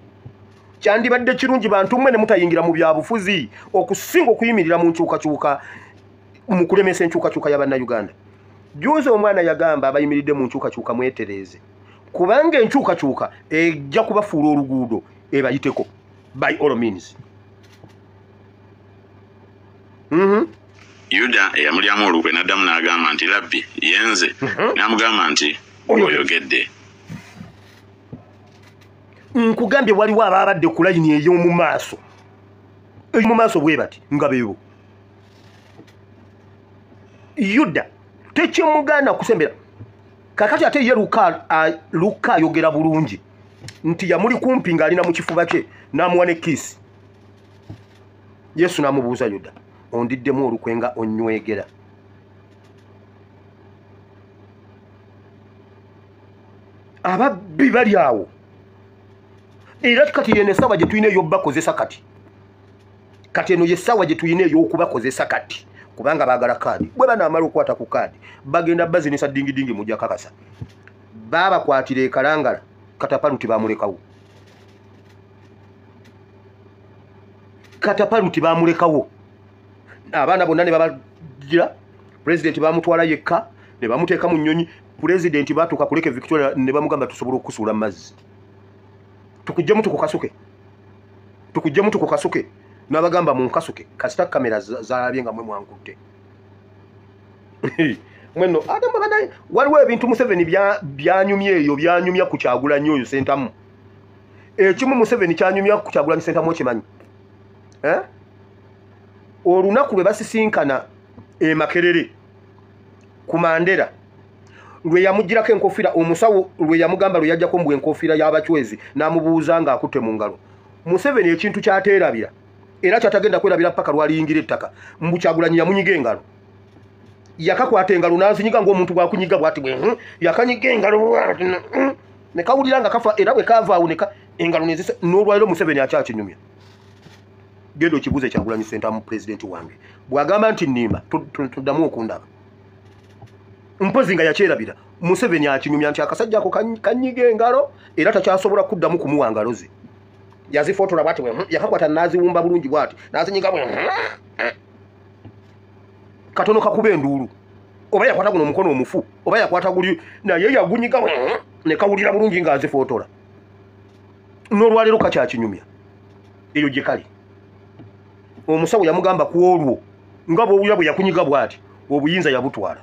Kyandibadde kirungi bantu mmwe ne mutayingira mu byabufuzi okusinga okuyimirira mu nkyukakyuka, mu kulemesa enkyukakyuka ya Bannayuganda. Juzi omwana yagamba abayimiridde mu nkyukakyuka mwetereeze, kubanga enkyukakyuka ejja kubafuula oluguudo ebayiteko by all means. Yuda eyamulyamu olukwe n'addamu n'agamba nti Labbi yenze. N'amugamba nti oyogedde. Nkugambye waliwo ababadde ku layini ey'omu maaso Mu maaso bwe bati nga beebo. Yuda tekimugaana kusembera. Kakati ate ye Luka ayogera bulungi nti yamuli kumpi ng'alina mu kifuba kye n'amuwa ne kiisi. Yesu n'amubuuza, Yuda, ondiddemu olukwe nga onnywegera? Ababbi bali awo. Era kati yeno essaawa gye tulina ey'okubakozesa kati. Kati eno y'essaawa gye tulina ey'okubakozesa kati. Kubanga baagala kaadi. Bwe banaamala okukwata ku kaadi, bagenda bazinisa dingidingi mujja kakasa. Baabakwatira e Kalangala, Katapaluti baamulekawo. Katapaluti baamulekawo. Abaana bonna ne babagira, pulezidenti baamutwala yekka, ne bamuteeka mu nnyonyi. Pulezidenti baatuuka ku Lake Victoria ne bamugamba tusobola okukusuula mu mazzi. Tukuggyemu tukukasuke. Tukuggyemu tukukasuke. N'abagamba munkasuke, kasita kamera zalabye nga mwe mwankutte. Mwenno ate mwe banaye waliwo ebintu Museveni byanyumya eyo, byanyumya ku Kyagulanyi oyo Ssentamu. Ekimu Museveni kyanyumya ku Kyagulanyi Ssentamu okimanyi. Olunaku lwe basisinkana e Makerere ku Mandela lwe yamugirako enkofiira, omusawo lwe yamugamba lwe yajjako mbu enkofiira y'abachwezi n'amubuuza ng'akutte mu ngalo. Museveni ekintu kyateerabira era kyatagenda kwerabira paka lwaliyingira ettaka, mbu Kyagulanyi yamunyiga engalo. Yakakwata engalo n'azinyiga ng'omuntu bw'akunyiga bw'ati bwe, yakanyiga engalo ne kawulira nga kafa, era bwe kaava awo engalo nezisa. N'olwaliro Museveni akyakinyumya. Genda okibuuze Kyagulanyi Ssentamu pulezidenti wange bw'agamba nti nnimba, tuddamu okundaba. Mpozi nga yakyerabira, Museveni akinyumya nti akasajja ako kanyiga engalo era takyasobola kuddamu kumuwa ngalo ze. Yazifotola bw'ati bwe, yakakwata n'aziwumba bulungi bw'ati, n'azinyiga bwe, katono kakuba enduulu. Oba yakwata guno omukono omufu, oba yakwata guli, naye yagunyiga ne kawulira bulungi ng'azifotola. N'olwaleero kakyakinyumya. Eyo gye kali. Omusawo yamugamba ku olwo nga bw'owulira bwe yakunyiga bw'ati, obuyinza yabutwala.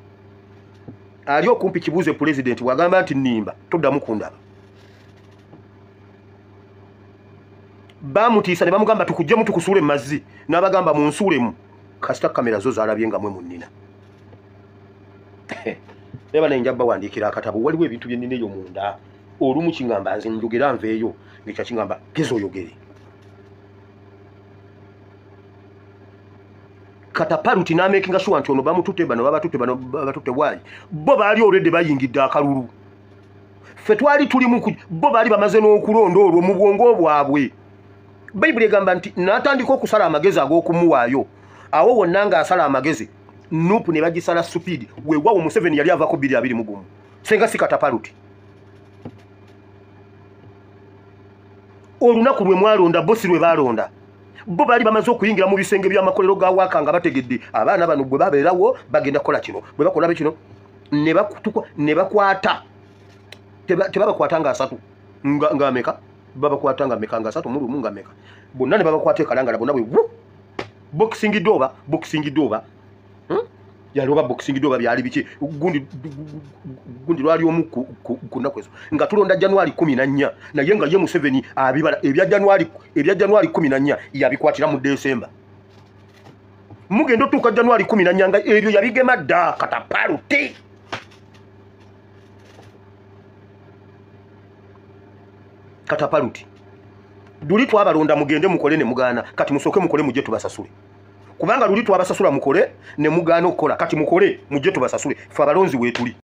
Ali okumpi kibuuze pulezidenti bw'agamba nti nnimba, toddamu kundaba. Baamutiisa ne bamugamba tukuggyemu tukusuule mu mazzi, n'abagamba munsuulemu. Kasita kamera zo zaalabye nga mwe munnina. Naye banaye nja bawandiikira akatabo, waliwo ebintu bye nnina eyo munda. Olumu kingamba nze njogera nveeyo, ng'ekya kingamba geza oyogere. Katapaluti n'amakinga sure nti ono bamututte, bano babatutte, bano babatutte bwali. Bo baali already bayingidde akalulu. Ffe twali tuli mu bo baali bamaze n'okulonda olwo mu bwongo bwabwe. Bayibuli egamba nti n'atandika okusala amagezi ag'okumuwaayo. Awo wonna ng'asala amagezi, Nupu ne bagisala speed. Weewaawo Museveni yali avaako 2021. Senga si Katapaluti. Olunaku lwe mwalonda bo si lwe baalonda. Bo baali bamaze okuyingira mu bisenge by'amakolero ga waaka nga bategedde abaana bano bwe babeerawo bagenda kukola kino, bwe bakola kino ne bakwata. Tebabakwata nga asatu nga ameka, babakwata nga ameka, nga asatu mu lumu nga ameka. Bonna ne babakwata e Kalangala bonna bwe wu. Boxing doba, boxing doba. Yali oba boxing doba byali biki? Gundi lwali omu ku nnaku ezo. Nga tulonda January 14, naye nga ye Museveni abibala ebya January 14 yabikwatira mu December. Mugenda otuuka January 14 nga ebyo yabigema dda Katapaluti. Katapaluti. Luli twabalonda mugende mukole ne mugaana, kati musooke mukole mujje tubasasule. Kubanga luli twabasasula mukole ne mugaana okukola, kati mukole mujje tubasasule. Ffe abalonzi weetuli.